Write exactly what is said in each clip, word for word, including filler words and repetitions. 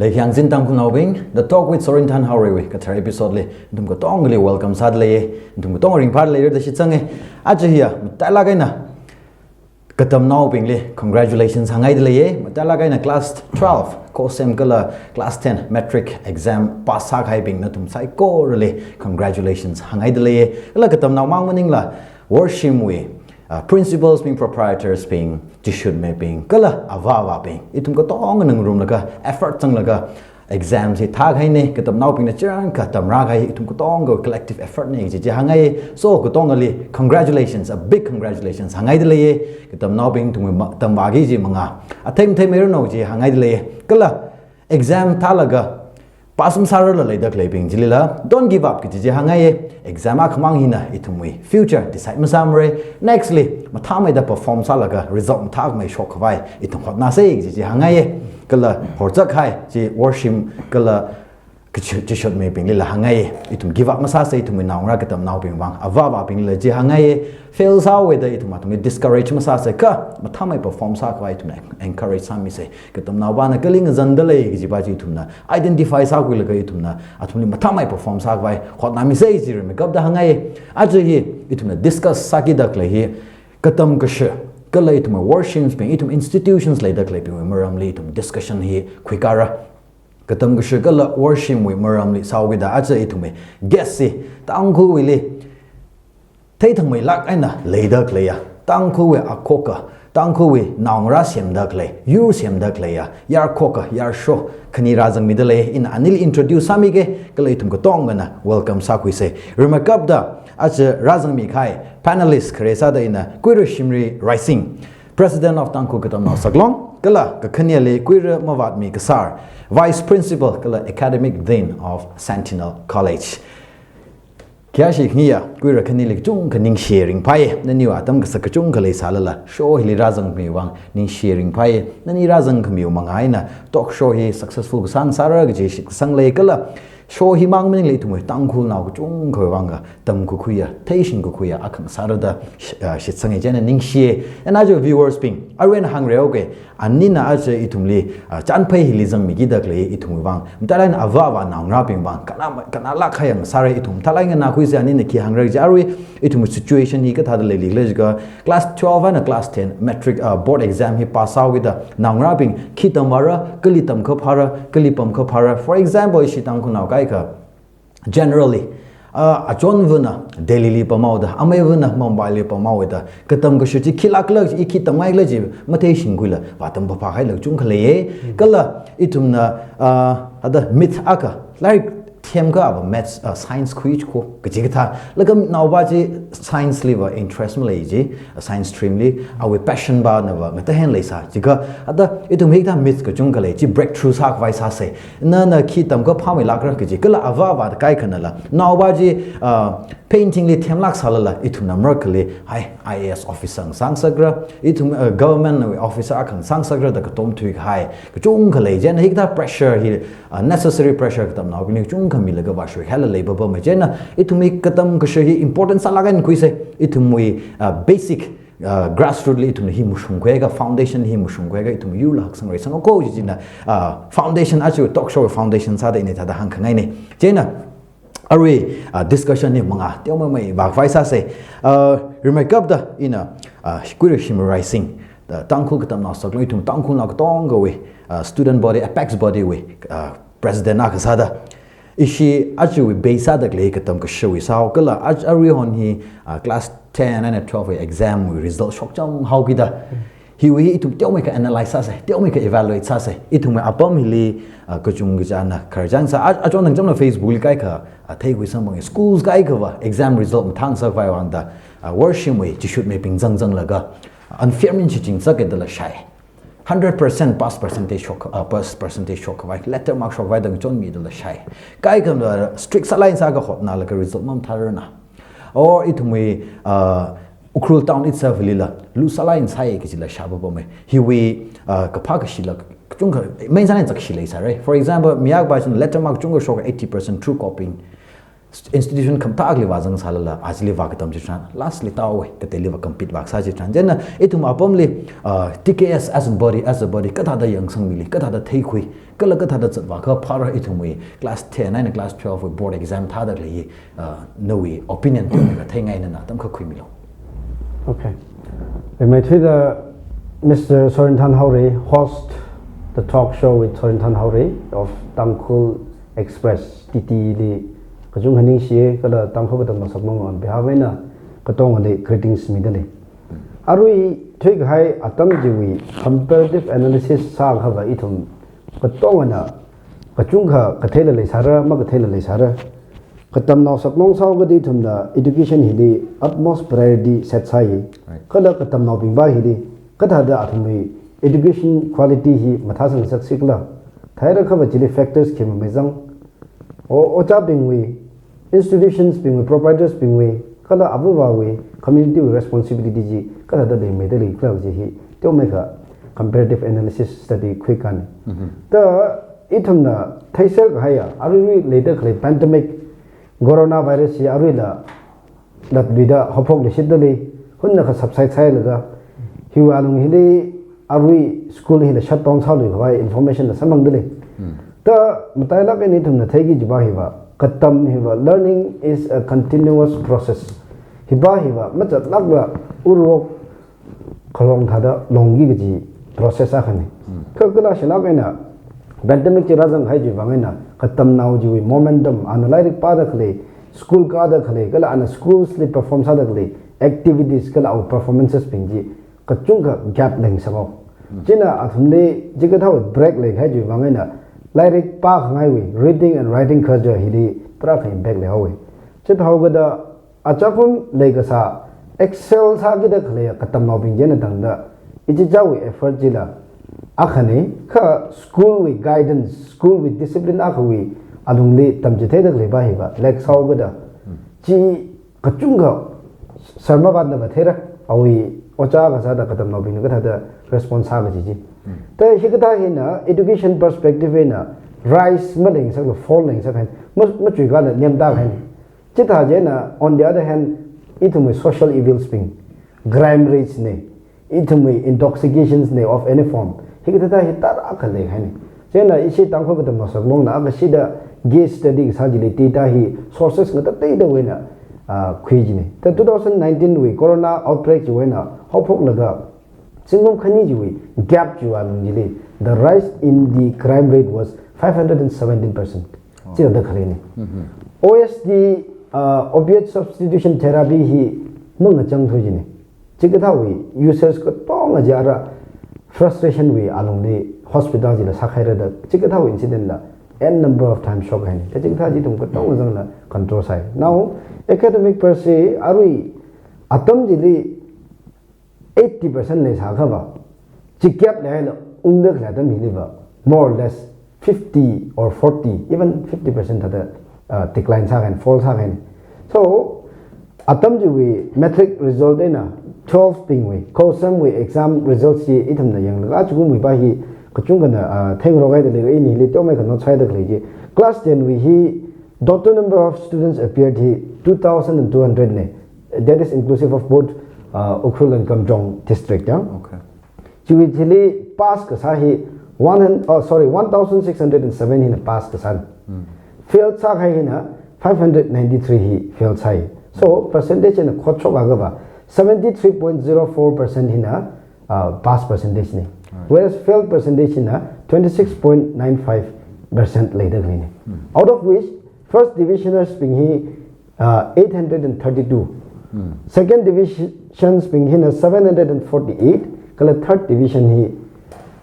Leikhyangchin Tangkhulnaobing, The Talk with Sorinthan Haorei wui kathar episode li nathum katongali welcome sādalei, nathum katong ringphālei da shitsanga. Aja hiya matailāk eina katamnaobingli congratulations hāngngaidalei, matailāk eina class twelve, COHSEM kala class ten matric exam pass sākahaibing nathum saikorali congratulations hāngngaidalei. Kala katamnao mang maningla Worshim wui, uh, principals bing, proprietors bing, chishutmibing, kala avā avābing, ithum katongana ngarumlaga, effort zanglaga exam hi thākahaina, katamnaobingna chirānkha tamrākahai ithum katonga collective effort na kaji chi hāngngai. So katongali congratulations, a big congratulations hāngngaidalei. Katamnaobing ithum ma-, tamvāki kaji manga athei matheimeiranu kaji hāngngaidalei. Kala exam thālaga pass masārarla leida khaleibing chilila don't give up kaji chi hāngngai. Exam akhamang hina ithumwui future decide masāmara. Next li mathāmeida perform sālaga result mathāmei shokkhavai ithum hotnāsa kaji chi hāngngai. Kala horzak kahai chi Worshim kala kachi-, chishutmibinglila hāngngai. Ithum give up masāsa, ithumwui naongarā katamnaobing vang, avā avābinglila chi hāngngai. Fail sāhaoda ithum athumli discourage masāsa, kha mathāmei perform sākhavai ithumna encourage sāmisa. Katamnaovana kali ngazandalei kajipa chi ithumna identify sākhuilaga ithumna athumli mathāmei perform sākhavai hotnāmisa kaji rimeikapta hāngngai. Aja hi ithumna discuss sākida khalei hi katam kashi kala ithum Worshims bing, ithum institutions leida khaleibingwui maramli ithum discussion hi khuikara. Katam kashi kala Worshim wui maramli sāhaokida aja ithumwui guest hi Tangkhulwuili theithangmeilāk eina leida khaleiya, Tangkhulwui akhokha, Tangkhulwui naongarā semda khalei, yur semda khaleiya, yarkhokha, yarsho khani rāzangmidalei. Ina anili introduce sāmika, kala ithum katongana welcome sākhuisa. Rimeikapta aja rāzangmikahai panelist khare sāda ina Kuira Shimri Raising, President of Tangkhul Katamnao Saklong, kala kakhaneli Kuira Mavātmi Kasar, Vice Principal kala Academic Dean of Sentinel College. Khayāshi khaniya, Kuira khanili kachungkha ningshi ringphai, naniwui atam kasak kachungkha leisālala, show hili rāzangkhami vang ningshi ringphai. Nani rāzangkhamiwui mangā eina talk show hi successful kasā ngasāra kaji shitsang lei, kala show hi mang maningla ithumwui Tangkhulnao kachungkhawui vang katam kakhuiya, theishing kakhuiya akha ngasāra da sh-, ah, shitsanga, chieina ningshi. Ina aja viewers bing, arui eina hāngreoka, anina aja ithumli, ah, chānphei hili zangmikida khalei ithumwui vang, matailāk eina avā avā naongarābing vang kanā, kanālāk kahai ngasāra. Ithum matailāk eina nganākhuisa, anina khi hāngra kaji, arui ithumwui situation hi kathāda leili khala jiakha, class twelve eina class ten matric, ah, board exam hi pass sāhaokida naongarābing khi tamvāra, kali tamkaphāra, kali pamkaphāra. For example, ishi Tangkhulnao kaikha, generally, ah, achonvana Delhi li pamhaoda, ameivana Mumbai li pamhaoda, katam kashi chi khilāk khala, i khi tamngai khala chi matheishingkhuila vātam phaphā kahaila kachungkha leiya. Kala ithumna, ah, ada myth akha, lairik themkha ava maths, ah, science khuichiko kaji kathā. Laga naopa chi science liva interest malei ji, ah, science stream li, awui passion pa nava ngatahen leisā. Jiakha ada ithum hikathā myth kachungkha lei, chi breakthrough sākhavai sāsa. Nana khi tamkaphāmeilākra kaji, kala avā avā kaikhanala, naopa chi, ah, painting li themlāk sālala, ithumna marakhali, hai, I A S officer ngasāngasakra, ithum, ah, government wui officer akha ngasāngasakra da katom thuikahai kachungkha lei. Chieina hikathā pressure hi, ah, unnecessary pressure katamnaobingli kachungkha milaga vāshuikahaila leipapama. Chieina ithumwui katam kashi hi important sālāk eina khuisa. Ithumwui, ah, basic, ah, grassroot li ithumna hi mashungkhuiakha, foundation hi mashungkhuiakha, ithum yurla haksang reisangko kaji china, ah, foundation, aja talk show foundation sāda ina thāda hāngkhangaina. Chieina arui, ah, discussion hi manga teomeimei vākhavai sāsa. Ah, rimeikapta ina, ah, Kuira Shimri Raising, ah, Tangkhul Katamnao Saklong, ithum Tangkhulnao katongawui, ah, student body, apex body wui, ah, president akha sāda, ishi ajawui base sāda khalei katam kashiwui sāhao, kala aj-, aruihon hi, ah, class ten eina twelve wui exam wui result shokchanghaokida, hiwui hi ithum teomeikha analyze sāsa, teomeikha evaluate sāsa. Ithumwui apam hili, ah, kachungkha china khararchān sā, a-, achon nang chamna Facebook li kaikha, ah, theikhui samphanga, schools kaikhava exam result mathāngasakhavai vangda, ah, Worshim wui chishutmeibing zangzanglaga, ah, unfair min shichingasaka dala shai. Hundred percent pass percentage shok, ah, pass percentage shokkhavai, letter mark shokkhavai da ngachonmi dala shai. Kaikhana strict sālāk eina sāakha hotnālaga result mamathārarna. Or ithumwui, ah, Ukhrul town itself lila, loose sālāk eina sāi kajila shāpapama. Hiwui, ah, kaphā kashila, kachungkha, main sālāk eina zakshi leisāra. For example, mi akhapa china letter mark kachungkha shok eighty percent through copying. institution khamathā akhali vāzang sālala, achili vākatam chitharan, lastly tāhaowa, kateili vācompete vākasā chitharan. Chieina ithum apamli, uh, T K S as a body, as a body, kathāda yangsangmili, kathāda theikhui, kala kathāda zatvā kaphāra ithumwui class ten eina class twelve wui board exam thāda khalei hi, uh, nawui opinion tui katheingaina atam akha khuimilu. Okay. Rimeithuida Mister Sorinthan Haorei, host the talk show with Sorinthan Haorei of Tangkhul Express, T T li kachungkha ningshiya, kala Tangkhul Katamnao Saklong on behalf eina katongali greetings midalei. Arui thuikahai atam chiwui comparative analysis sākha va ithum katongana kachungkha katheila leisāra, makatheila leisāra. Katamnao Saklong sāhaokida ithumna education hili utmost priority set sāi. Right. Kala katamnaobing va hili kathāda athumwui education quality hi mathāsang ngasaksi khala. Theira kha va chili factors khi mamei zang. O, ojābingwui, institutions bingwui, proprietors bingwui, kala avāvawui, community wui responsibility chi kathāda leimeida lei khala chi hi teomeikha comparative analysis study khuikān. Mhm. Ta ithumna theiser kahaiya, aruirui leida khalei pandemic, coronavirus hi aruila latluida haophok leishitdalei, hunnakha subside sāhailaga, hiwui alung hili arui school hila shutdown sāluikhavai information la samphangdalei. Hmm. Ta matailāk eina ithumna theiki kajiva hiva, katam hiva, learning is a continuous process. Hiva hiva mazatlākla urok khalong thāda longki kaji process akhana. Hmm. Kha kalāshilāk eina pandemic chi rāzang kahai chiwui vang eina katamnao chiwui momentum, ana lairik pāda khalei, school kāda khalei, kala ana schools li perform sāda khalei activities, kala awui performances bing chi kachungkha gap leingasakhaowa. Hmm. Chieina athumli chikathāwui break leikahai chiwui vang eina lairik pākhangaiwui, reading and writing culture hili tarākha impact leihaowa. Chithāhaokida achākum leikasā excel sākida khalei katamnaobing china tangda ichichāwui effort chila akhana, kha school wui guidance, school wui discipline akhawui alungli tamchitheida khaleiva hiva lack sāhaokida. Hmm. Chi kachungkha sārmavātna va theira, awui ojā kasāda katamnaobingna kathāda response sā kaji chi. Hmm. Ta hikathā hina education perspective eina rise maleingasakla fall leingasak haina, ma, machuikāla nemtā haina. Chithā chieina, on the other hand, ithumwui social evils bing, crime rates na, ithumwui intoxications na of any form, hikathāthā hi tarākha leihaina. Chieina ishi Tangkhul Katamnao Saklongna akha shida case study kasā chili data hi sources ngatateida eina, ah, khui jina. Ta two thousand nineteen wui corona outbreak chiwui eina haophoklaga zingkum khani chiwui gap chiwui alung chili, the rise in the crime rate was five hundred and seventeen percent. Oh. Chithāda khaleina. Mm-hmm. O S T, uh, opiate substitution therapy hi mangachang thui jina. Chikathāwui users katonga chi ara frustration wui alungli hospital chila sākhaira da, chikathāwui incident la n number of times shokhaina. Ta chikathā chi ithum katonga zangla control sāi. Now, academic per se, arui atam chili eighty percent leisākhava, chi gap leihaila ungda khalei atam hiliva, more or less fifty or forty, even fifty percent thāda, uh, decline sāhaina, fall sāhaina. So, atam chiwui matric result eina twelve bingwui, COHSEM wui exam result chi ithumna yanglaga achikumwui va hi kachungkhana, uh, theingarokhaida lei, ini hili teomeikha note sāhaida khalei chi. Class ten wui hi total number of students appeared hi two thousand and two hundred na. That is inclusive of both, uh, Ukhrul and Kamjong district, ya. Okay. Chiwui thili pass kasā hi one hundred, oh, sorry, one thousand six hundred and seven hina pass kasāna. Hmm. Fail sākahai hina five hundred ninety-three hi fail sāi. So, percentage eina khotshok akhava, seventy-three point zero four percent hina, uh, pass percentage na. Right. Whereas fail percentage hina twenty-six point nine five percent leida khaleina. Hmm. Out of which, first divisioners bing hi uh, eight hundred and thirty-two. Hmm. Second divisions bing hina seven hundred and forty-eight, kala third division hi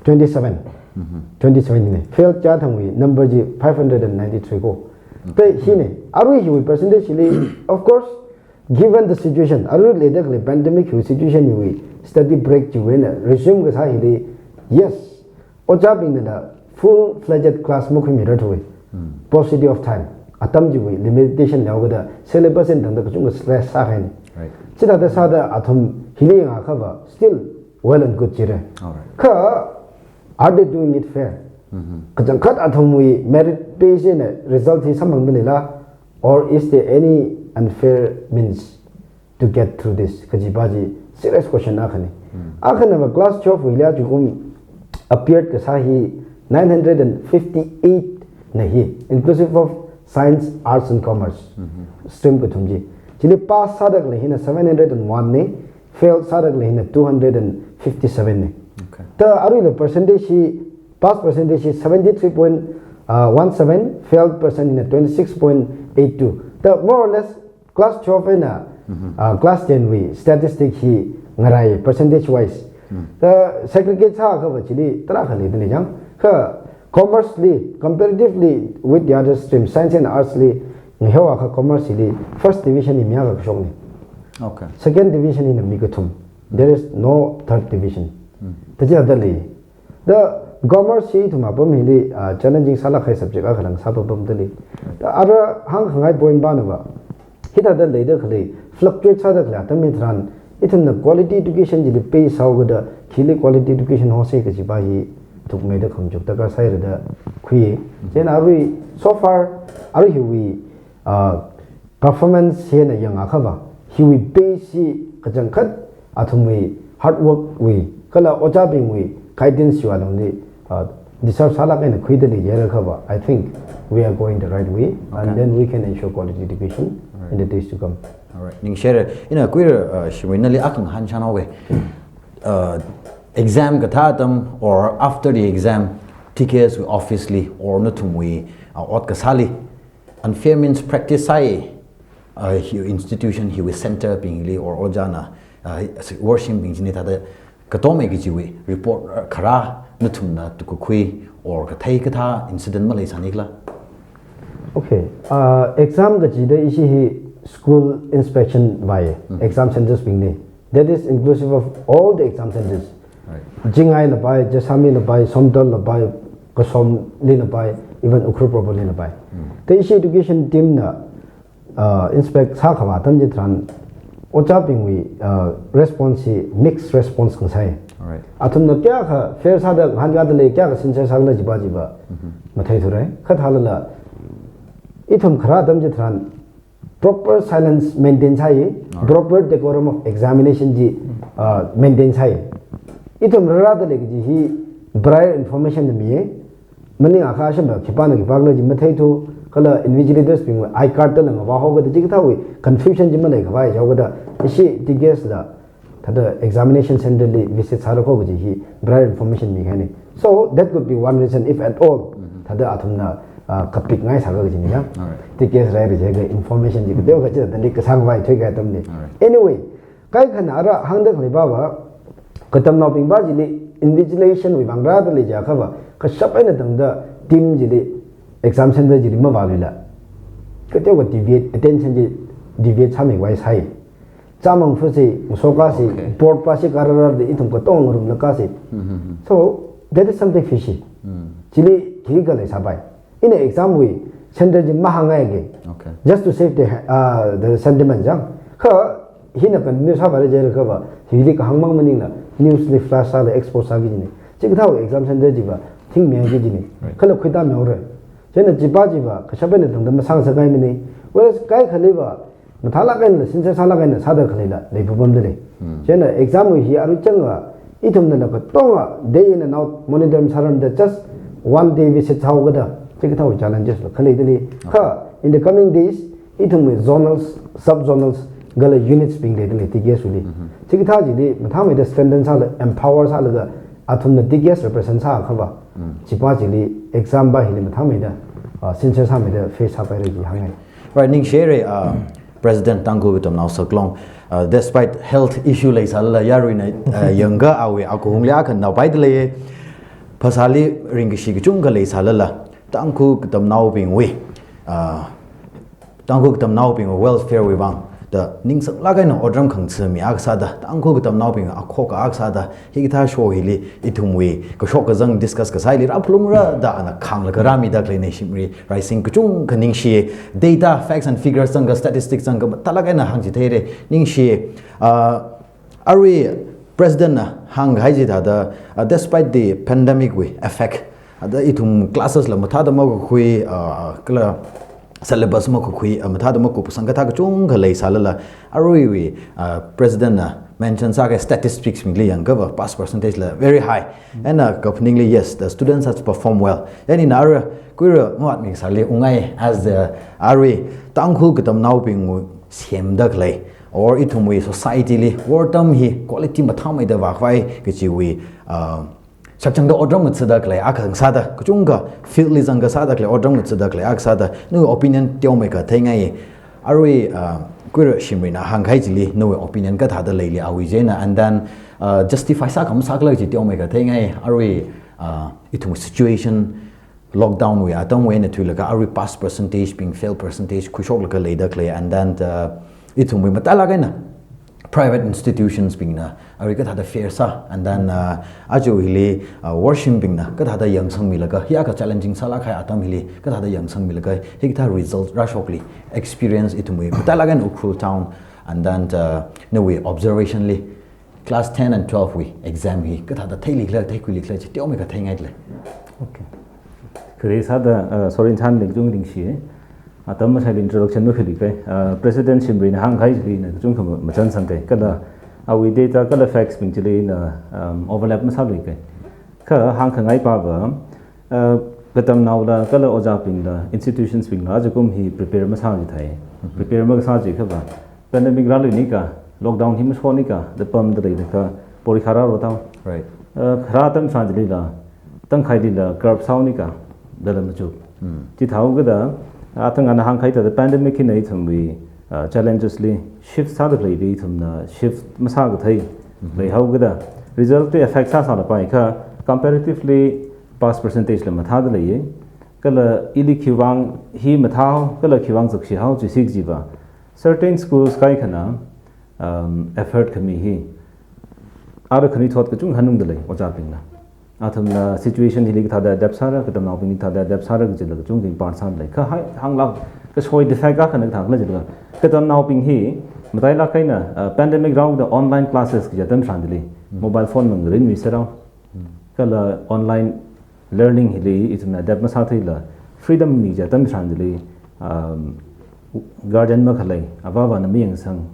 twenty-seven. Mhm. Twenty-seven hina. Fail chithangwui number chi five hundred and ninety-three ko. Hmm. Ta hina, arui hiwui percentage hili, of course, given the situation, arui leida khalei pandemic hiwui situation hiwui study break chiwui eina resume kasā hili, yes, ojābingnala full-fledged class makhuimirarthuwa. Hmm. Paucity of time. Atam chiwui limitation leihaokida syllabus eina tangda kachungkha stress sāhaina. Right. Chithāda sāda athum hili yangakhava, still well and good jira. All right. Kha, are they doing it fair? Mm-hmm. Kachangkhat athumwui merit base eina result hi samphangda leila, Or is there any unfair means to get through this? Kajipa chi serious question akhana. Akhana va class twelve wuili achukum appeared kasā hi nine hundred and fifty-eight na hi, inclusive of science, arts and commerce stream kathum chi. Chili pass sāda khalei hina seven hundred and one na, fail sāda khalei hina two hundred and fifty-seven na. Okay. Ta aruila percentage hi, pass percentage hi seventy-three point one seven, failed percent hina twenty-six point eight two. Ta more or less class twelve eina uh, class ten wui statistic hi ngarai percentage wise. Ta segregate sākha va chili tarākha leida lei chang. Kha commerce li, comparatively with the other streams, science and arts li ngaheoakha commerce li first division hi mi akha kashokna. Okay. Second division hina mi kathum. There is no third division. Ta chithāda lei. Ta commerce hi ithum apam hili uh, challenging sālāk kahai subject akha lāng sāpapamda lei. Ta ara hāngkhangai point pana va, hithāda leida khalei, fluctuate sāda khalei atam hitharan, ithumna quality education chili pay sāhaokida, khili quality education hosa kajipa hi thukmeida khamajuk darkar sāhaira da khui. Chieina arui, so far, arui hiwui uh, performance hina yangakha va, hiwui base hi kachangkhat athumwui hard work wui, kala ojābingwui guidance wui alungli uh, deserve sālāk eina khuida lei jiakha va, I think we are going the right way, Okay. And then we can ensure quality education in the days to come. Alright. Ningshire. Ina kuira uh, Shimrui nali akha ngahān chānhaowe. Uh, exam kathā atam or after the exam, T K S wui office li or nathumwui uh, ot kasāli unfair means practice sāi uh, hi institution hiwui center bingli or ojāna uh, worshim bing chini thāda katomei kajiwui report uh, kharā nathumna tukakhui or kathei kathā incident maleisāni khala? Okay, uh, exam kachida ishi hi school inspection vāi, exam centers bingli. That is inclusive of all the exam centers. Right. Chingai lapai, Jessami lapai, Somdal lapai, Kasomli lapai, even Ukhrul proper li lapai. Ta ishi education team na uh, inspect sākhavā atam chitharan, ojābingwui uh, response hi mixed response ngasai. Alright. Athumna kayākha fair sāda ngahānkāda lei, kayākha sincere sākhala jipa chiva matheithurai. Kha thālala, ithum kharā atam chitharan proper silence maintain sāi, proper decorum of examination chi uh, maintain sāi. Ithum rārāda lei kaji hi prior information na miya. Maningakha ashamba khipāna khipākhala chi matheithu, kala invigilators bingwui I card tala ngavā haokida chikathāwui confusion chi maleikhavai jihaokida, ishi T K S la thāda examination center li visit sāra kho kaji hi prior information mikahaina. So that could be one reason, if at all, thāda athumna uh, kapikngai sākha kajina ya. Alright. T K S rai rai jiakha information chi kateokha chithāda leak kasāngvai thuikahai atamna. Alright. Anyway, kaikhana ara hāngda khaleipa va, katamnaobingpa chili invigilation wui vang rāda lei jiakha va, kashap eina tangda team chili exam center chili mavāluila, kateokha deviate, attention chi deviate sāmivai sai. Chāmang fusi, ngasoka si, Okay. board pa si karara de ithum katonga ngarumlaka si. So that is something fishy. Chili khikha leisāpai. Ina exam wui center chi mahāngngaiki. Okay. Just to save the uh, the sentiment chang. Kha hina continue sāpaira jiakha va, hili kahāngmang maningla news li flash sāla expose sāki jina. Chikathāwui exam center chiva thingmiyangki jina. Right. Kala khuita mihaora. Chieina chipa chiva kashap eina tangda masāngasakngaimana. Whereas kaikhali va, mathālāk eina, sincere sālāk eina sāda khaleila leipapamda lei. Chieina exam wui hi aruichanga, ithumnala katonga day in and out monitor masārarmada just one day visit sāhaokida, chikathāwui challenges la khaleida lei. Kha in the coming days, ithumwui zonals, sub zonals, kala units bing leida lei T K S wuili. Chikathā chili mathāmeida strengthen sāla, empower sālaga, athumna T K S represent sākha va, chipa chili exam pa hili mathāmeida uh, sincere sāmeida face sāpaira ji hāngngai. Right, ningshire, uh, President Tangkhul Katamnao Saklong, uh, despite health issue leisālala, yaruina uh, yangakha awui akuhungli akha naopaida lei, phasāli ringkashi kachungkha leisālala, Tangkhul Katamnaobingwui, uh, Tangkhul Katamnaobingwui welfare wui vang da ningsanglāk eina otram khangachee mi akha sāda, Tangkhul Katamnaobing akhok akha sāda, hikathā show hili ithumwui kashok kazang discuss kasāli rāphalungra da ana khānglaga rāmida khaleina Shimrui Raising kachungkha ningshi. Data, facts and figures zangakha, statistics zangakha mathālāk eina hāngchitheira, ningshi. Uh, arui President na hāngkahai chithāda, uh, despite the pandemic wui effect, ada ithum classes la mathāda makakhui, uh, kala syllabus makakhui, ah, mathāda makupsang kathā kachungkha leisālala, aruiwui, ah, president na mention sākahai statistics bingli yangakha va pass percentage la very high. Eina kaphaningli, yes, the students has performed well. Eina ina arui kuira ngatmi sāli ungai as the arui Tangkhul katamnaobingwui semda khalei or ithumwui society li wortam hi quality mathāmeida vākhavai kachiwui, ah, shakchangda otram ngathada khalei akha sāda, kachungkha field li zangkasāda khalei otram ngathada khalei akha sāda, nawui opinion teomeikha theingai. Arui, ah, kuira Shimrina hāngkahai chili nawui opinion kathāda leili awui chieina, and then, ah, justify sākha masākhala chi teomeikha theingai. Arui, ah, ithum situation lockdown wui atamwui eina thuilaga arui pass percentage bing fail percentage khuishoklaga leida khalei, and then, uh, ithumwui matailāk eina private institutions bingna arui kathāda fare sā, and then, uh, aja hili, uh, worshim bingna kathāda yangsangmilaga, hi akha challenging sālāk kahai atam hili kathāda yangsangmilaga, hikathā result rāshokli, experience ithumwui matailāk eina Ukhrul town, and then, uh, nawui observation li class ten and twelve wui exam hi kathāda theilikhala, theikhuilikhala chi teomeikha theingaile. Okay. Khare sāda, uh, Sorin Thanli kachungkha ningshi. Atam masāli introduction makhuilikha. Uh, President Shimrina hāngkahai chili ina kachungkha ma-, machansangkha. Kala awui data kala facts bing chili ina, um, overlap masāluikha. Kha hāngkhangai pava, uh, katamnaola kala ojābingla, institutions bingla ajakum hi prepare masāchithei. Prepare makasā chiakhava pandemic rāluinika, lockdown hi mashoknika da pamda leilakha, porikha rāro tau. Right. Uh, kharā atam tharan chilila, tangkhailila curb sāunika, dala machuk. Chithāhaokida, athang ana hāngkahai thāda pandemic hina ithumwui, uh, challenges li shift sāda khaleili ithumna shift masākathei. Leihaokida, result li affect sāsālapai kha, comparatively pass percentage la mathāda leiya. Kala ili khiwuivang hi mathāhao, kala khiwuivang zakshihao chi sik jiva. Certain schools kaikhana, um, effort khami hi ara khanuithot kachungkha hanungda lei, ojābingna. Athumna situation hili kathāda adapt sāra, katamnaobingli kathāda adapt sāra kajila kachungkha impact sālei. Kha hai, hānglāk, kasoi defect akhana kathākhala jila, katamnaobing hi matailāk eina, uh, pandemic rāhaoda online classes kaja atam tharan chili, mobile phone mangrin mi serao. Kala online learning hili ithumna adapt masātheila freedom mi kaja atam tharan chili, um, guardian makhalei, avāvana mayangsang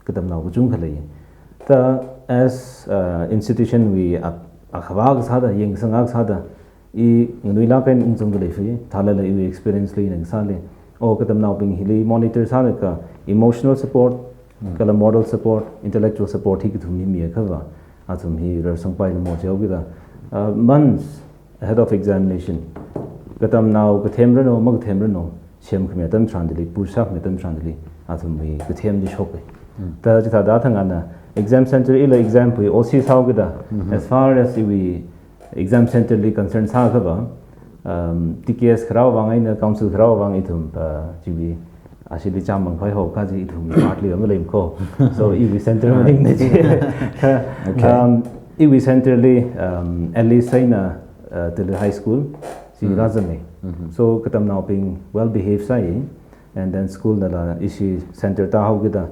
katamnao kachungkha lei. Ta as, uh, institution wui a, akhavā kasāda, yangsang akha sāda, i nganuilāk eina ungzangda leifai, thālala iwui experience li ina kasāli. O katamnaobing hili monitor sālaga emotional support, kala moral support, intellectual support hi kathum hi miakhava, athum hi rarsangpai lamo jihaokida, uh, months ahead of examination, katamnao kathem rano, makathem rano, semkhami atam tharan chili, push sākhami atam tharan chili, athumwui kathem chi shoka. Ta chithāda athang ana exam center ila exam pui O C sāhaokida, as far as iwui exam center li concern sākhava, um, T K S kharāwui vang eina council kharāwui vang ithum, uh, chiwui ashili chāmang phai haoka chi ithum part li maleimako. So, iwui center maningna chi. Okay. Um, iwui center li, um, at least eina, uh, Tili High School chi rāzanga. So, katamnaobing well behave sāi, and then school nala ishi center tāhaokida,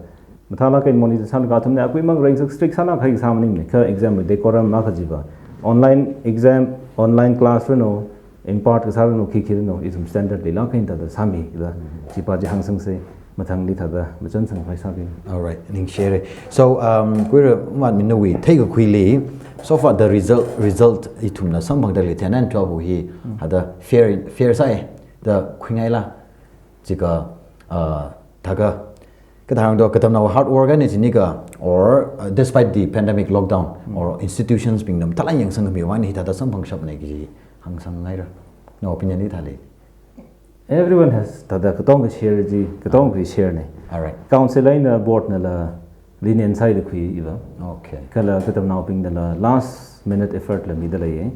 mathālāk eina monitor sālaga athumna akuimang rengsak strict sālāk kahai kasā maningmana, kha exam wui decorum akha jiva. Online exam, online class rano, impart kasā rano, khi khi rano, ithum standard leilāk eina thāda sāmida, chipa chi hāngsangsa, mathangli thāda machansang phai sāki. All right, ningshire. So, um, kuira Vatminawui theikakhuili, so far the result, result ithumna samphangda khalei ten and twelve wui hi, hithāda fair, fair sāi da khuingaila, chika, uh, thākha, kathāda hāngdo, katamnao hard work eina chinika, or, uh, despite the pandemic lockdown, or institutions bingna mathālāk yangsangkhami vang eina hithāda samphangshapna kaji hāngsangngaira. Nawui opinion li thāli. Everyone has thāda katongkha share chi, katongkha share na. All right. Council eina board nala lenient sāda khuiya iva. Okay. Kala katamnaobing nala last minute effort la mida leiya.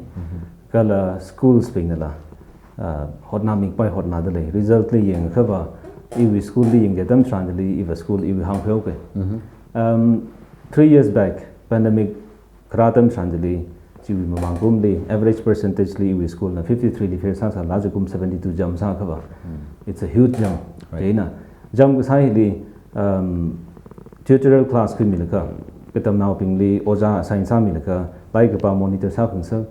Kala schools bing nala, ah, hotnami kapai hotnada lei. Result li yangakhava, iwui school li yangda atam tharan chili, iva school iwui hāngpheo ke. Um, three years back, pandemic kharā atam tharan chili, chiwui mamang kumli, average percentage li iwui school na fifty-three li fail sāsāla, ajakum seventy-two jump sākhava. It's a huge jump. Right. Chieina, jump kasā hili, um, tutorial class khuimilaga, katamnaobingli ojā assign sāmilaga, lairik kapā monitor sākhangasak,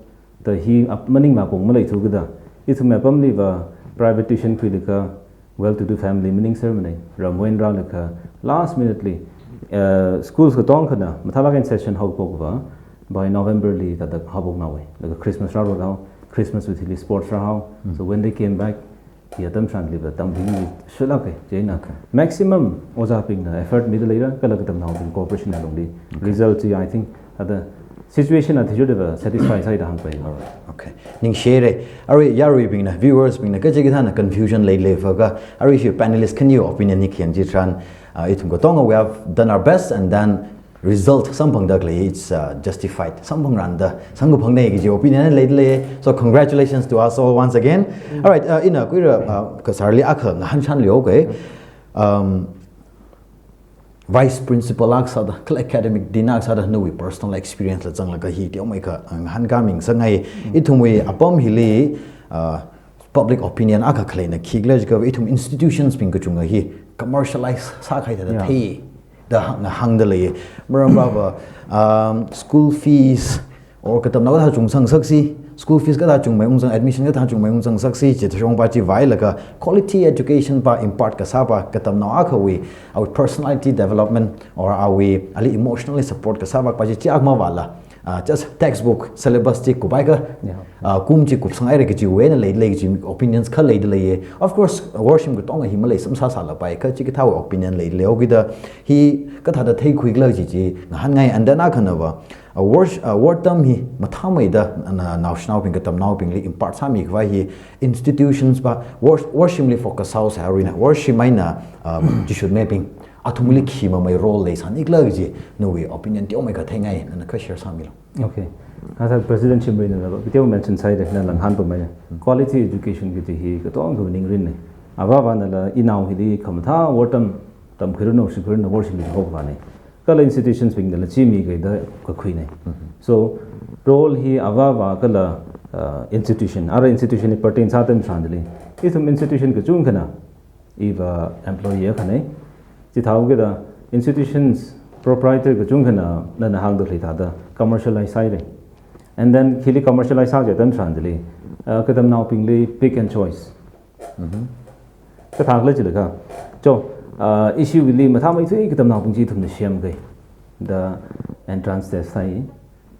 ta hi ap-, maningmapong maleithu kida. Ithum apamliva private tuition khuilaga, well-to-do family maningsermanei, ramwui eina rālaga last minute li, uh, schools katonga khana mathālāk eina session haophokva, by November li thāda haophoknaowui, laga Christmas rāra hao, Christmas wui thili sports rāhao. So when they came back, hi atam tharanliva tambing hi shilāka, chieina maximum ojābingna effort mida leira, kala katamnaobing cooperation alungli. Result chi, I think, thāda situation athishurda satisfy sāi da hāngpai. Alright, okay. Ningshire. Arui yaruibingna, viewers bingna, kachikathāna confusion leilakha, arui hi panelist khaniwui opinion hi khayang chitharan, uh, ithum katonga, we have done our best, and then result samphangda khalei, it's, uh, justified. Samphangranna, samkaphangna kaji opinion leilei. So congratulations to us all once again. Alright, uh, ina khuira, uh, kasārli akha ngahānshanlu, okay. Um, Vice Principal akha sāda, kala Academic Dean akha sāda, nawui personal experience la zanglaga hi teomeikha, uh, ngahānkāmi ngasangai. Ithumwui apam hili, uh, public opinion akha khaleina khikhala jiakha, ithum institutions bing kachunga hi commercialize sākahai thāda thei da hāng, hāngda lei. Maramva, um, school fees or katamnao kathā chungsangsāsi, school fees kathā chungmei ungzang, admission kathā chungmei ungzangsāsi, chithāshongpa chi vālaga quality education pa impart kasāpa, katamnao akhawui, awui personality development or awui ali emotionally support kasāpa pa chi, chi akha mavāla, uh, just textbook syllabus chi kuphaikha, uh, kum chi kupsanghaira kajiwui eina leilei kaji opinions kha leida leiya. Of course, worshim katonga hi maleisāmsā sālapai, kha chikathāwui opinion leilei. Okida hi kathāda theikhuikhala kaji chi ngahānngai. And then akhanava, uh, worsh-, uh, wortam hi mathāmeida na, naoshinaobing, katamnaobingli impart sāmikhavai hi institutions pa, worsh-, worshimli focus sāhaosa, aruina worshim eina, um, chishutmibing athumli khi mamei role leisānikhala kaji, nawui opinion teomeikha theingai, nana kha share sāmilu. Okay. Asa President Shimrayna video mention sāhaida, nala ngahānpameina. Quality education kaji hi katonga ningrinnei. Avāvanala inao hili khamathā wortam tamkhuiranu, shimkhuiranu, worshimli hokvānei. Kala institutions bingnala chi mikahai da kakhuinei. So role hi avāva kala, uh, institution, ara institution hi pertain sā atam tharanli, ithum institution kachungkhana, iva employee akhanei. Chithāhaokida institutions proprietor kachungkhana nana hāngda khalei thāda commercialize sāhaira. And then hili commercialize sā kaji atam tharanli, uh, katamnaobingli pick and choice. Kathākhala jilaga, cho, uh, ishiwuili mathāmeithui katamnaobing chi ithumna semkahai. Da entrance test sāi,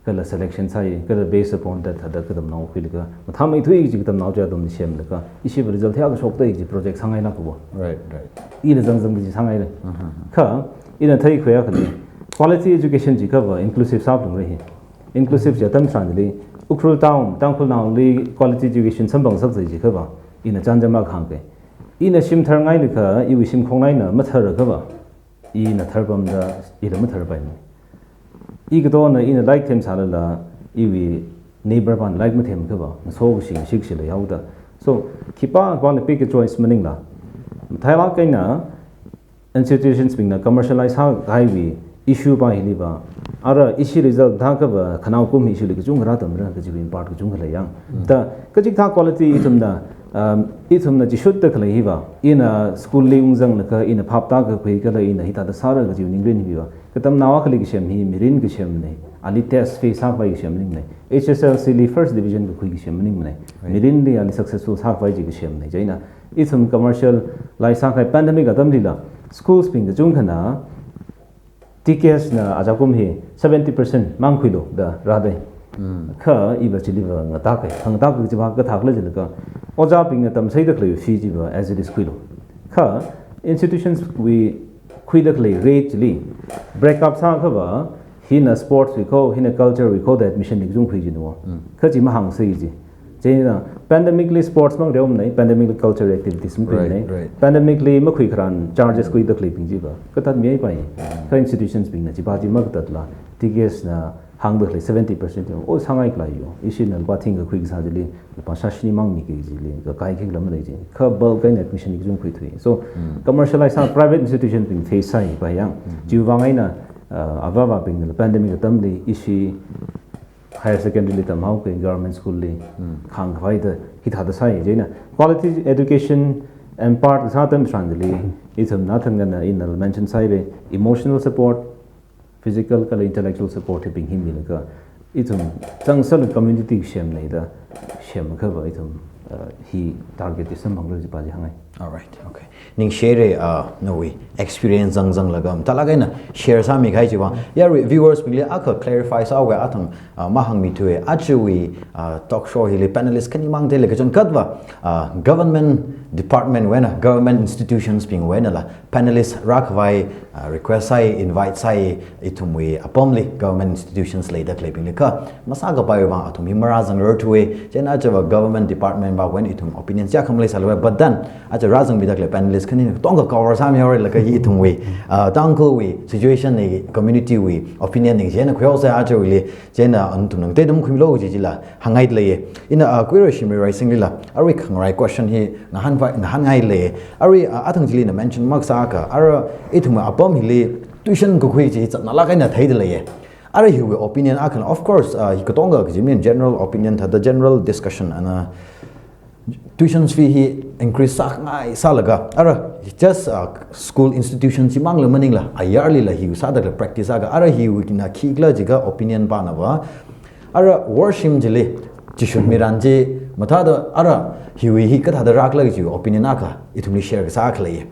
kala selection sāi, kala based upon that thāda katamnao khuilaga, mathāmeithui kaji katamnao chi athumna semlaga, ishiva result hiyākha shokta kaji project sāngailāka bo. Right, right. Ila zangzang kaji sāngailei. Kha ina theikhuiya khalei, quality education jiakhava inclusive sāphalungra hi. Inclusive kaji atam tharanli, Ukhrul town, Tangkhulnaoli quality education samphangsaksa jiakhava, ina chānjam akha hāngkei. Ina shim tharngailaga, iwui shimkhong eina matharakhava, ina tharpamda ila matharpaimei. I katona ina lairik themsālala, iwui neighbor pāna lairik mathemkhava, ngaso kashi shik shi leihaoda. So khipākhapāna pick a choice maningla, mathālāk eina institutions bingna commercialize sākahaiwui issue pa hiliva, ara ishi result thākhava, khanao kum hi ishili kachungkha rātamra kajiwui impart kachungkha leiyang. Da kachikathā quality ithumna, um, ithumna chishutta khalei hiva, ina school li ungzanglaga ina phaptā kakhui kala ina hithāda sāra kajiwui ningrin hiva, katamnao akhali kasem hi mirin kasemnei, ali test face sākhavai kasem maningmanei, H S L C li first division kakhui kasem maningmanei, mirinli ali successful sākhavai chi kasemnei. Chieina ithum commercialize sākahai pandemic atamlila, schools bing kachungkhana T K S na ajakum hi seventy percent mang khuilu da rādei. Kha iva chiliva ngatā kahai, khangatā kaji va kathākhala jilaga, ojābingna tamsāda khalei fee chiva as it is khuilu. Kha institutions wui khuida khalei rate chili break up sākhava, hina sports wui kho, hina culture wui kho da admission li kachungkha khui jinu. Kha chi mahāngsei ji. Chieina pandemic li sports mang reomanei, pandemic li cultural activities makhuimanei. Right, right. Pandemic li makhui tharan charges khuida khaleibing chiva katat mihaipai. Kha institutions bingna chiva chi makatatla, T K S na hāngda khalei seventy percent yo, o sāngai khalei yo, ishina lupā thingkha khui kasā chili, lupā shāshini mang miki kajili kakai khikhala malei ji. Kha bulk eina admission li kachungkha khuithui. So commercialize sā private institution bing face sāpai yang. Chiwui vang eina, uh, avāvabingnala pandemic atamli ishi higher secondary li tamhaokahai government school li khāngkhavai da hithāda sāi. Chieina quality education impart sā atam tharanli, ithumna thangana ina mention sāhaira, emotional support, physical kala intellectual support hibing hi milaga, ithum zangsālui community semnei da, semkhava ithum, uh, hi target chi samphangra jiva chi hāngngai. Alright, okay. Ningshire, uh, nawui experience zangzanglaga, mathālāk eina share sāmikahai chiwui vang. Yarui viewers bingli akha clarify sāhaowa, athang, uh, mahāngmithuwa. Ajawui, uh, talk show hili panelist khanimang theilaga chun katva, uh, government department wui eina, government institutions bingwui einala panelist rākhavai, uh, request sāi, invite sāi, ithumwui apamli government institutions leida khaleibingli kha masākapaiwui vang athum hi marāzangrarthuwa. Chieina ajava government department va wui eina ithum opinion chiyākha maleisālala, but then aja rāzangmida khalei panelist khani katonga cover sāmihaoralaga hi ithumwui, uh, Tangkhulwui situation na, community wui opinion na chieina khuihaosa ajawuili. Chieina nathumna ngateida makhuimilu kaji chila hāngngaida leiya. Ina, uh, Kuirei Shimrei Raising lila arui khangarai question hi ngahānvai, ngahānngaida leiya. Arui, uh, athang chili ina mention makasā akha, ara ithumwui apam hili tuition kakhui chi zatnālāk eina theida leiya. Ara hiwui opinion akhana, of course, uh, hi katonga kaji min general opinion, thāda general discussion ana tuition fee hi increase sāngaisālaga, ara just, uh, school institution chimangla maningla, ayarlila hi sāda khalei practice akha, ara hiwui kina khikhala jiakha opinion panava. Ara worshim chili chishut miran chi mathāda ara hiwui hi kathāda rākhala kaji opinion akha ithumli share kasā akha leiya.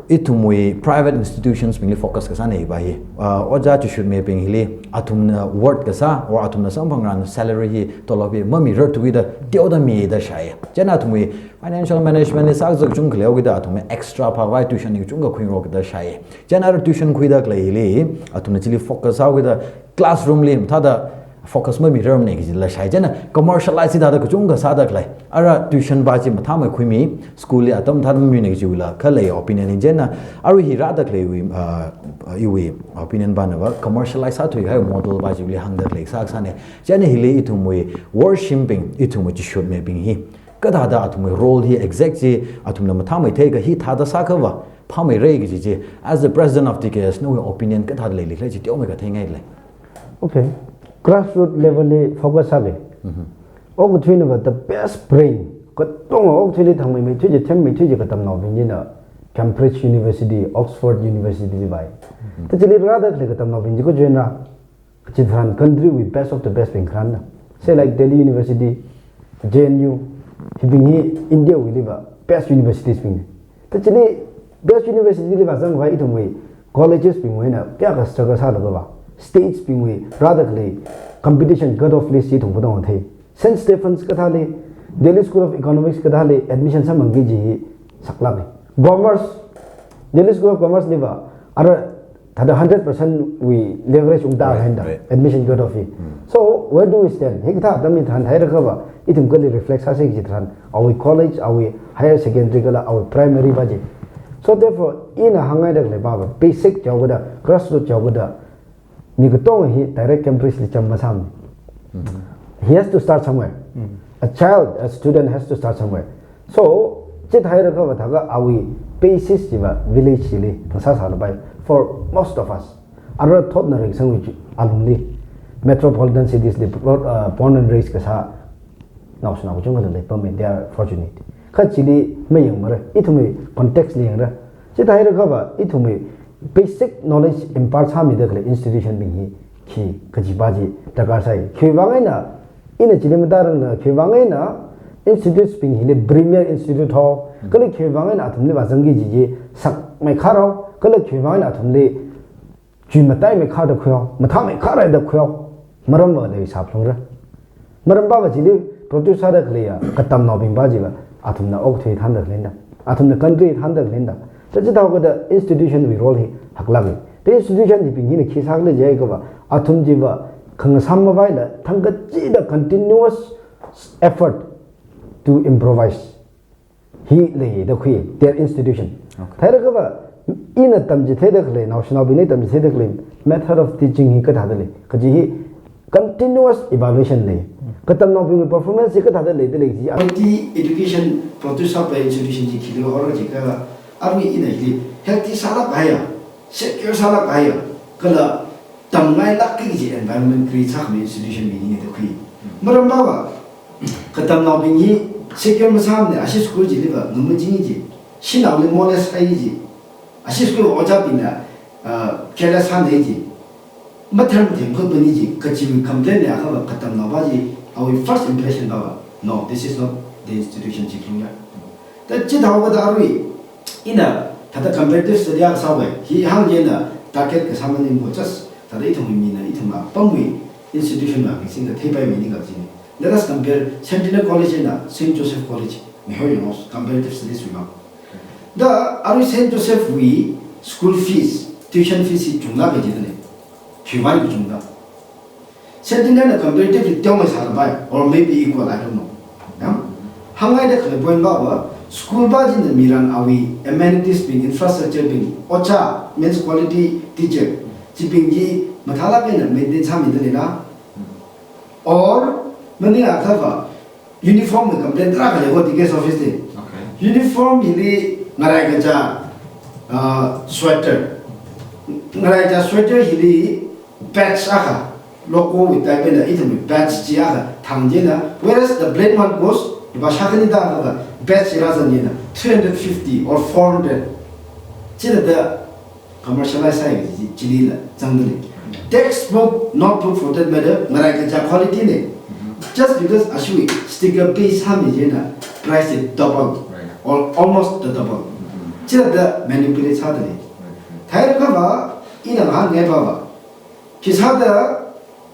Ithumwui private institutions bingli focus kasāna hiva hi. Uh, ojā chishutmibing hili athumna worth kasā, or athumna samphangran salary hi, tolop hi mamirarthuwuida teoda mida shāya. Chieina athumwui financial management li sākazā kachungkha leihaokida athumwui extra phākhavai tuition hi kachungkha khuingarokda shāya. Chieina ara tuition khuida khalei hili athumna chili focus sāhaokida classroom li mathāda focus mamirarmana kajila shāi. Chieina commercialize sāda kachungkha sāda khalei. Ara tuition va chi mathāmei khuimi, school li atam mathāda mamina kajiwuila khalei opinion hi. Chieina arui hi rāda khaleiwui, uh, iwui opinion panava commercialize sāthuikahai model va chiwuili hāngda khalei sākasāna. Chieina hili ithumwui worshim bing, ithumwui chishutmibing hi kathāda athumwui role hi exact chi athumna mathāmei theikha hi thāda sākhava phāmeira kaji chi, as the president of T K S, nawui opinion kathāda leili khala chi teomeikha theingailei. Okay. Grassroot level li focus sāli. Mhm. Okathuinava the best brain, katonga okathuili thangmeimeithui chi, themmeithui chi katamnaobing china Cambridge University, Oxford University li vai. Mhm. Ta chili rāda khalei katamnaobing chi kajoin ra, chitharan country wui best of the best bing kharānna. Say like Delhi University, J N U, hibing hi India wuiliva best universities bingna. Ta chili best university li vāzangkhavai ithumwui colleges bingwui eina kayākha struggle sālaga va, states bingwui rāda khalei competition cut off list ithum katonga thei. Saint Stephen's kathāli, Delhi School of Economics kathāli admission samphangki kaji hi saklāka. Commerce, Delhi School of Commerce liva ara thāda hundred percent wui leverage ungda Right, haida, right. admission cut off hi. Hmm. So, where do we stand? Hikathā atamli tharan theilakhava, ithum kali reflect sāsi kaji tharan, awui college, awui higher secondary kala, awui primary va chi. So therefore, ina hāngngaida khalei pava, basic jihaokida, grassroot jihaokida, mi katonga hi direct Cambridge li cham masāmana. Mhm. He has to start somewhere. Mhm. A child, a student has to start somewhere. So, chithāhailakhava thākha awui basis chiva village chili ngasāsālapai for most of us. Ara thotna reisangwui chi alungli, metropolitan cities li bro-, uh, born and raised kasā naoshinao kachungkhala leipammi, they are fortunate. Kha chili mayangmara, ithumwui context li yangra. Chithāhailakhava ithumwui basic knowledge impart sāmida khalei institution bing hi khi kajiva chi darkar sai. Khiwuivang eina, ina chili matarangna, khiwuivang eina institutes bing hili premier institute hao, kala khiwuivang eina athumli vāzangki kaji chi sakmeikharhao, kala khiwuivang eina athumli chuimataimeikharda khuihao, mathāmeikharhaida khuihao, maramva leisāphalungra. Maram pava chili produce sāda khaleiya katamnaobing va chiva athumna okathui thānda khaleinda, athumna country thānda khaleinda. Ta chithāhaokida institution wui role hi haklāka. Ta institution hibing hina khi sākhala jiakhava, athum chiva khangasam mavaila thangkachida continuous effort to improvise hi leida khui, their institution. Okay. Theilakhava, ina tamchitheida khalei, naoshinaobingli tamchitheida khalei method of teaching hi kathāda lei kaji hi continuous evaluation lei. Katamnaobingwui performance hi kathāda leida lei kaji. Quality education produce sāpai institution chi khili horra jiakha, arui ina hili healthy sālāk kahaiya, secure sālāk kahaiya, kala tamngailāk kaji environment create sākhami institution bing hina da khui. Maram pava, katamnaobing hi secure masāmana, ashi school chiliva ngamaching ji, shanaoli molest sāi ji, ashi school ojābingna, uh, careless sānei ji, mathar matheng phapani ji, kajiwui complain leiakhava katamnao va chi, awui first impression pava, no, this is not the institution chi khalungya. Ta chithāhaoda arui, ina, thāda comparative study akha sāwui, hi hāngchieina target kasā maningmana, just thāda ithumwui mina, ithumwui apamwui institution la mixing katheipai maningmana kajina. Let us compare Centennial College eina Saint Joseph College, mi hoi yong, comparative studies wui vang. Da arui Saint Joseph wui school fees, tuition fees hi chungda kajina. Khiwui vang kachungda. Centennial na comparatively teomei sālapai, or maybe equal, I don't know. Ya? Hāngngaida khalei point pava, school pa china miran awui amenities bing, infrastructure bing, ojā, means quality teacher, chibing chi mathālāk eina maintain sāmida leila? Or, maningakha va, uniform wui complaint tarākha lei ko D K S office li. Okay. Uniform hili ngarai kaja, uh, sweater. Ngarai kaja sweater hili patch akha, logo wui type eina ithumwui patch chi akha thang chieina, whereas the plain one goes, lupā shākhani da akha, patch hi rāzang chieina, three hundred fifty or four hundred. Chithāda commercialize sāi kaji chi, chilila zangda lei. Textbook, notebook for that matter, ngarai kaja quality na. Just because ashiwui sticker paste sāmi chieina price is double, right, or almost the double. Chithāda manipulate sāda lei. Right, right. Thāhaira kava, ina ngahānngai pava, khisāda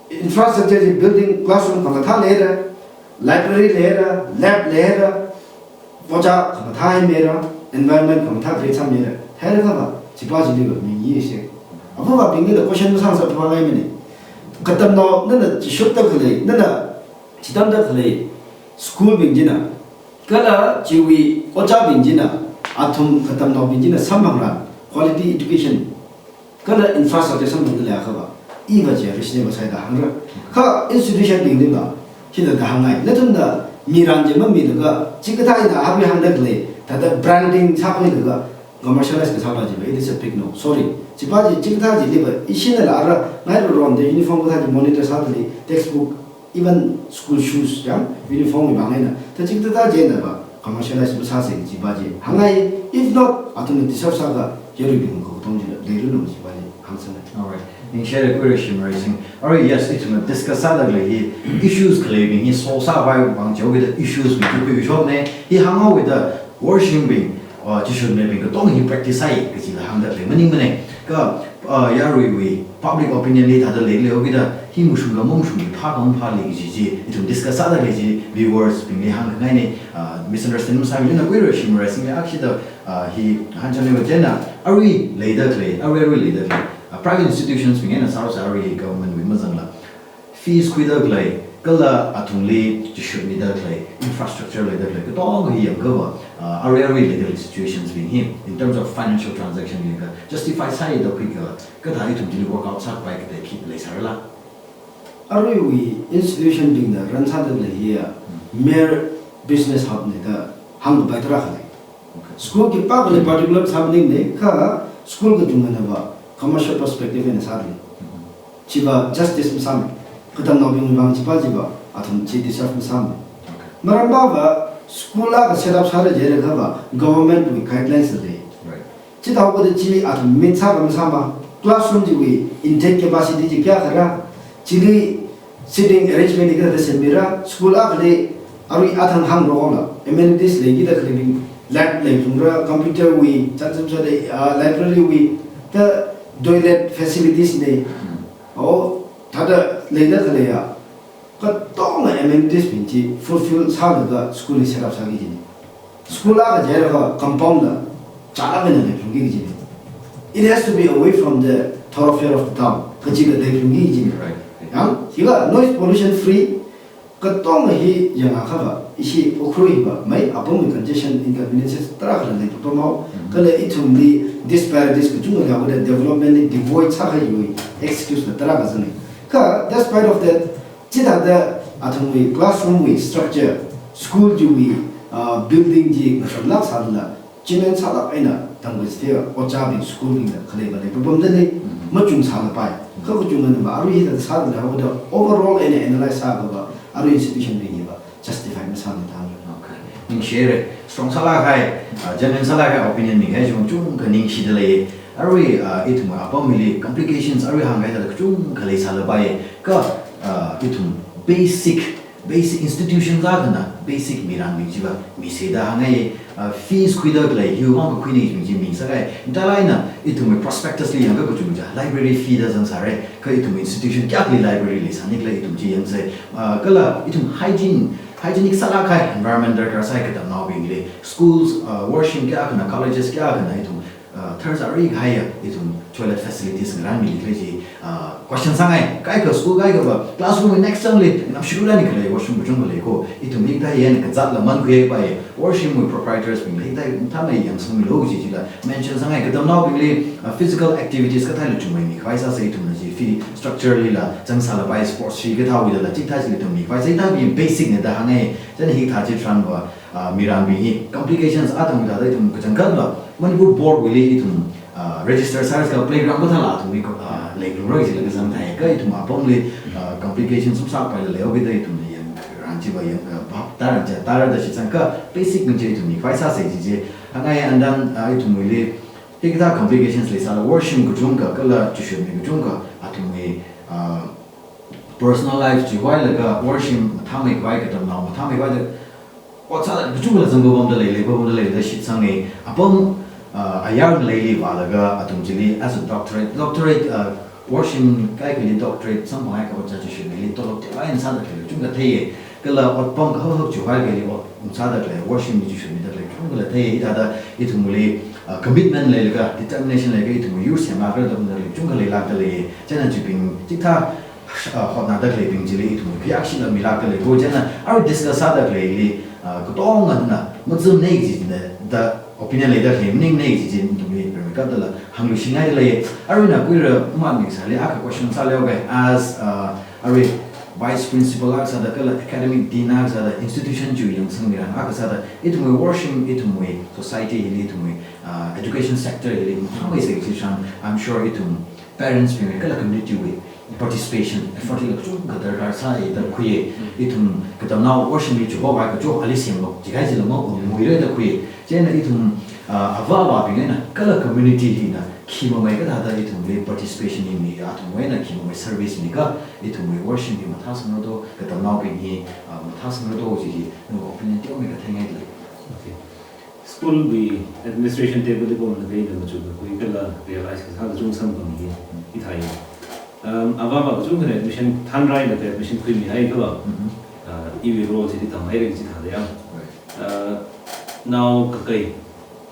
infrastructure chi, building, classroom khamathā leira, library leira, lab leira, ojā khamathā hi mira, environment khamathā create sāmira, thāhaira kava, chipa chiliva mi yi se. Apava bingli question masāngasakphangai mani. Katamnao nana chishotda khalei, nana chitamda khalei school bing china, kala chiwui ojābing china, athum katamnaobing china samphangra, quality education kala infrastructure samphangda leiakha va, iva chi reasonable sāhaida hāngra. Kha institution bingli va, hithāda hāngngai. Nathumna miran chi mamilaga, chikathā ina arui hāngda khalei, thāda branding sākhuilaga, commercialize kasāpa chiva, it is a big no. Sorry. Chipa chi, chikathā chiliva, ishinala ara, ngai ro ron da uniform kathā chi monitor sāda lei, textbook, even school shoes, ya, uniform wui vang eina. Ta chikathā chieina va, commercialize masāsei chipa chi hāngngai, if not, athumna deserve sākha, yaruibing katong chila leiranu chipa chi hāngsāngai. Alright. Ningshire Kuirei Shimrei Singh. Alright, yes, ithumna discuss sāda khalei hi issues khaleibing hi solve sāpai vang chaokida issues bing hi khuishokna. Hi hānghaowida worshipbing, uh, chishotmibing katong hi practice sāi kajila hāngda khalei maningmana. Kha, uh, yaruiwui public opinion li thāda leilei haokida, hi mashunga mamashunga phākha maphāli kaji chi, ithum discuss sāda khalei chi, viewers bingli hāngkhangaina, uh, misunderstand masāmilana Kuirei Shimrei Singh li akshida, uh, hi hāngchānlei va chieina, arui leida khalei, arui arui leida khalei, uh, private institutions bing eina sāra sā arui government wui mazangla. Fees khuida khalei, kala athumli chishotmida khalei, infrastructure leida khalei, katonga hi yangkha va, uh, arui arui leida khalei situations bing hi, in terms of financial transaction bing kha, justify sāhaida khuikhala, kathā ithum chili work out sāpai kathā khi leisārala? Aruiwui institution bingna run sāda khalei hiya, mere business hub na da hāngkapai tarākha lei. Okay. School khipākha lei particular sāmaningmana, kha school kachungana va commercial perspective eina sāda lei. Chiva justice masāmana. Katamnaobingwui vang chipa chiva, athum chi deserve masāmana. Okay. Maram pava school akha set up sāra jiakha va government wui guidelines lei. Right. Chithāhaoda chi athum meet sākha masāma, classroom chiwui intake capacity chi kayākhara, chili seating arrangement hi kathāda semmira, school akhali arui athang hāngrokla, amenities leikida khaleibing, lab leiphalungra, computer wui, chānjam sāda, ah, library wui, ta toilet facilities na. Hmm. O, thāda leida khaleiya, katonga amenities bing chi fulfill sālaga school hi set up sāki kajina. School akha jiakha compound la chālāk eina leiphalungki kajina. It has to be away from the thoroughfare of the town. Kachila leiphalungki kajina. Right. Yang, hila noise pollution free, katonga hi yangakha va, ishi Ukhrul hi va, mai apamwui congestion inconveniences tarākha leipapam haowa. Mm-hmm. Kala ithumli disparities kachungkha leida development li devoid sākahaiwui excuse la tarākha zanga. Kha, despite of that, chithāda athumwui classroom wui structure, school chiwui, uh, building chi ngasharlāk sālala, chimang sālāk eina tamkachithei ojābing school bingna khaleiva leipapamda lei, mhm, machung sālapai. Mhm. Kha kachungana va arui hithāda sāda leihaoda overall eina analyze sākha va, arui institution bing hiva justify masāmana da hāngra. Okay. Ningshire, strong sālākhai, uh, genuine sālākhai opinion bing hi chungkha ningshida lei. Arui, uh, ithum apamli complications arui hāngkahai thāda kachungkha leisālapai. Kha, uh, ithum basic basic institution akhana basic mirānbing chiva mise da hāngai, uh, fees khuida khalei hiwui vang kakhuinei kaji chi mingsāngai. Ntalai na ithumwui prospectus li yangakha kachungkha library fee da zangsārai. Kha ithum institution kayākhali library leisāni khala ithum chi yangsai. Uh, kala ithum hygiene, hygienic sālāk kahai environment darkar sai katamnaobingli. Schools, uh, washroom kayākhana, colleges kayākhana ithum, uh, tharzārui kahaiya ithum toilet facilities ngarānmili khala chi, uh, question sāngai. Kaikha school kaikhava classroom next term li namshurulani khalei washroom kachungkha lei ko. Ithum hikathā eina kazatla mankhuipai. Washroom wui proprietors bingli hikathā mathāmei yangsangmilu kaji chila mention sāngai. Katamnaobingli, uh, physical activities kathāla chungmeimi khavai sāsa ithumna chi fee structure lila zangsālapai, sports chi kathāwuilala chikathā chili ithum mikhavai sāsa, hithābing basic na da hāngai. Chieina hikathā chitharanva, uh, mirānbing hi complications atam kathāda ithum kachangkhatva Manipur Board wuili ithum, uh, register sālaga playground kathāla athumwui, uh, leirumra jila kazang thai. Kha ithum apamli, uh, complications sāpaila leihaokida ithumna yangran chiva yang, uh, bhap tāran cha tāra da shitsangkha basic bing chi ithum mikhavai sāsa chi chi hāngai. And then, uh, ithumwuili hikathā complications leisāla washroom kachungkha kala chushunmi kachungkha athumwui, uh, personal life chiwui vanglaga washroom mathāmeikhavai, katamnao mathāmeikhavai da ot sāda kachungkhala zangpapamda lei, leipapamda lei da shitsanga. Apam, uh, ayar leili vālaga athum chili as a doctorate, doctorate, uh, washroom kaikhali doctorate samphang kahai kha ot sā chushunmili tolop teolāk eina sāda khalei kachungkha theiya. Kala otpam kahak chiwui vangli ot sāda khalei, washroom li chushunmida khalei kachungkhala theiya. Hithāda ithumwuili, uh, commitment leilaga, determination leilaga ithumwui yur semlākra da kachungkha khalei leilākda lei. Chieina chibing chikathā, uh, hotnada khaleibing chili ithum kayākshila milākda lei ko. Chieina arui discuss sāda khaleili, uh, katongana mazamnei kajina da opinion leida khalei maningnei kaji chi ithumli permit kapdala hāngluishingaida lei. Aruina kuira mani sāli akha question sāli, okay, as, uh, arui vice principal akha sāda kala academic dean akha sāda institution chiwui yangsangmirang akha sāda ithumwui washroom, ithumwui society hili, ithumwui, uh, education sector hili mathāmeisa kaji tharan, I'm sure ithum parents bingwui kala community wui participation effort hila kachungkha darkar sāi da khuiya. Ithum katamnao washroom li chuhokahai kacho ali semlok jihai jila maungmuira da khuiya. Chieina ithum, uh, avā avābing eina kala community hina khi mamei kathāda ithumli participation hi mi, athumwui eina khi mamei service mi kha ithumwui washroom hi mathāsangra do, katamnaobing hi, uh, mathāsangra do kaji hi nawui opinion teomeikha theingaida lei. Okay. School wui administration table li pamlaga ina machukakhui kala realize kasā kachungkha samphang hi hithāi. Um, avā avā kachungkhana admission thanrālaga admission khuimihai kala, uh, iwui role chili tamhaira chithāda ya. Uh, nao kakai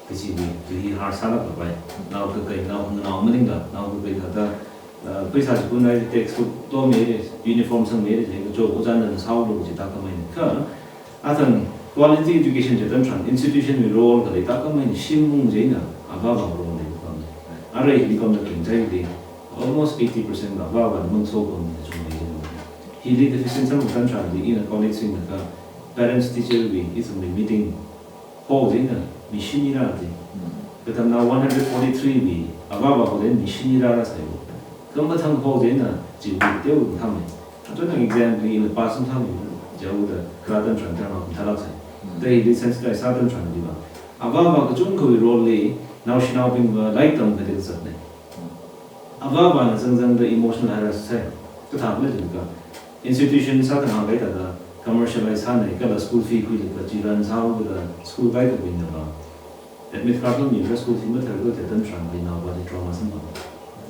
kachiwui tui hi har sālāklapai. Nao kakai, nao, nao maningla, nao kakai thāda, uh, paisa chikun ai textbook tomira, uniform sangmira, kacho ojāna sāhaolu kaji tākhamei. Kha athang quality education chi atam tharan institution wui role khalei tākhamei shim mung chieina avā avā role lei pam. Arui hili pamda kling chaili almost eighty percent la avā avā mung so pam chungmei chieina. Hili deficient samphang tharanli ina colleagues bingna kha parents teacher wui ithumwui meeting hall chieina mi shini rāda. Katamnao one hundred forty-three wui avā avā hall chieina mi shini rārāsai. Kha mathang hall chieina chiwui teo thangmei. Athang exam li ina pass thangmei jaoda kala atam tharan tharan mathālāksai. Da hili sensitize sā atam tharanliva avā avā kachungkhawui role li naoshinaobingva lairik tamkhavai zatnei. Avā avāna zangzangda emotional harass sai. Kathākhala jiakha institution sāda hāngkahai thāda commercialize sānei kala school fee khuilaga chirān sāhaokida school kaikhabingnava admit card lo mira school fee mathāda atam tharanli naova li trauma samphang.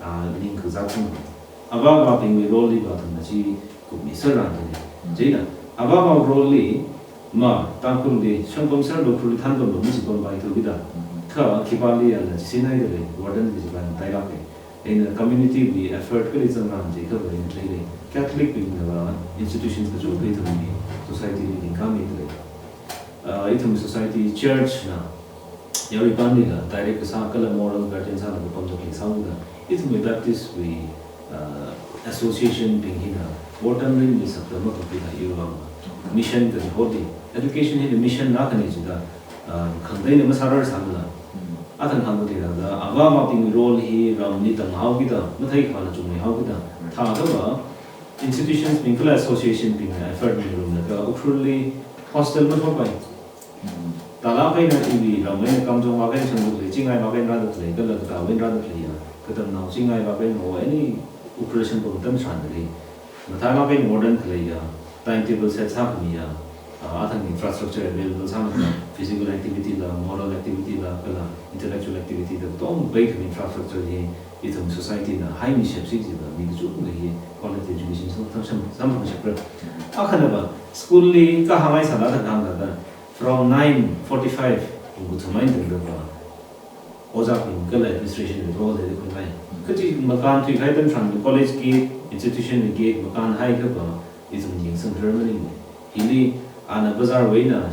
Ah, ning kazak samphang. Avā avābingwui role liva athumna chi kupmiserrang dini. Chieina avā avā role li ma Tangkhulli shangpamserlo, Ukhrulli thanpamlo, mi shipam bai thukida. Kha khipāli ana chi sinai da lei, warden li chi ban tailāka. Eina community wui effort kali zangrang chi kha bai lei lei. Catholic bingna institutions kachungkha ithumwui society li lingkami da lei. Ah, ithum society church na yaruipanlila direct kasā kala moral guardian sālaga pamda khalei sāhaoda. Ithumwui Baptist wui, ah, association bing hina warden rin mi sakta makapila iwang. Mission kali hodi. Education hina mission na kani jida, ah, khangateina masārar sāmala. Athang hāngkahai thāda, avā avābingwui role hi ramli tamhaokida, mathei khavāna chungmeihaokida. Thāda va, institutions bing kala association bingna effort mirumlaga Ukhrulli hostel mathotpai. Tālāk eina iwui ram eina kamchong vak eina shangdok lei, chingai vak eina rādok lei, kala katā eina rādok leiya, katamnao chingai vak eina o any Ukhrul shangdok atam tharanli. Mathālāk eina warden khaleiya, Timetable set sākhamiya, ah, athang infrastructure available sāmana, physical activity la, moral activity la, kala intellectual activity la, katonga peikhami infrastructure hi ithum society na haimi shepsi jiva, mi kachungkha hi quality education sam-, sam-, sam-, samphangshapra. Akhanava, school li kahāngngai sāda thang hāngda, from nine forty-five, ungku thumai tangda va, ojābing kala administration wui role leida khuingai. Kachi makān thuikahai atam tharan college gate, institution gate makān haiakha va, ithum yangsang rarmani. Hili ana bazar wui eina,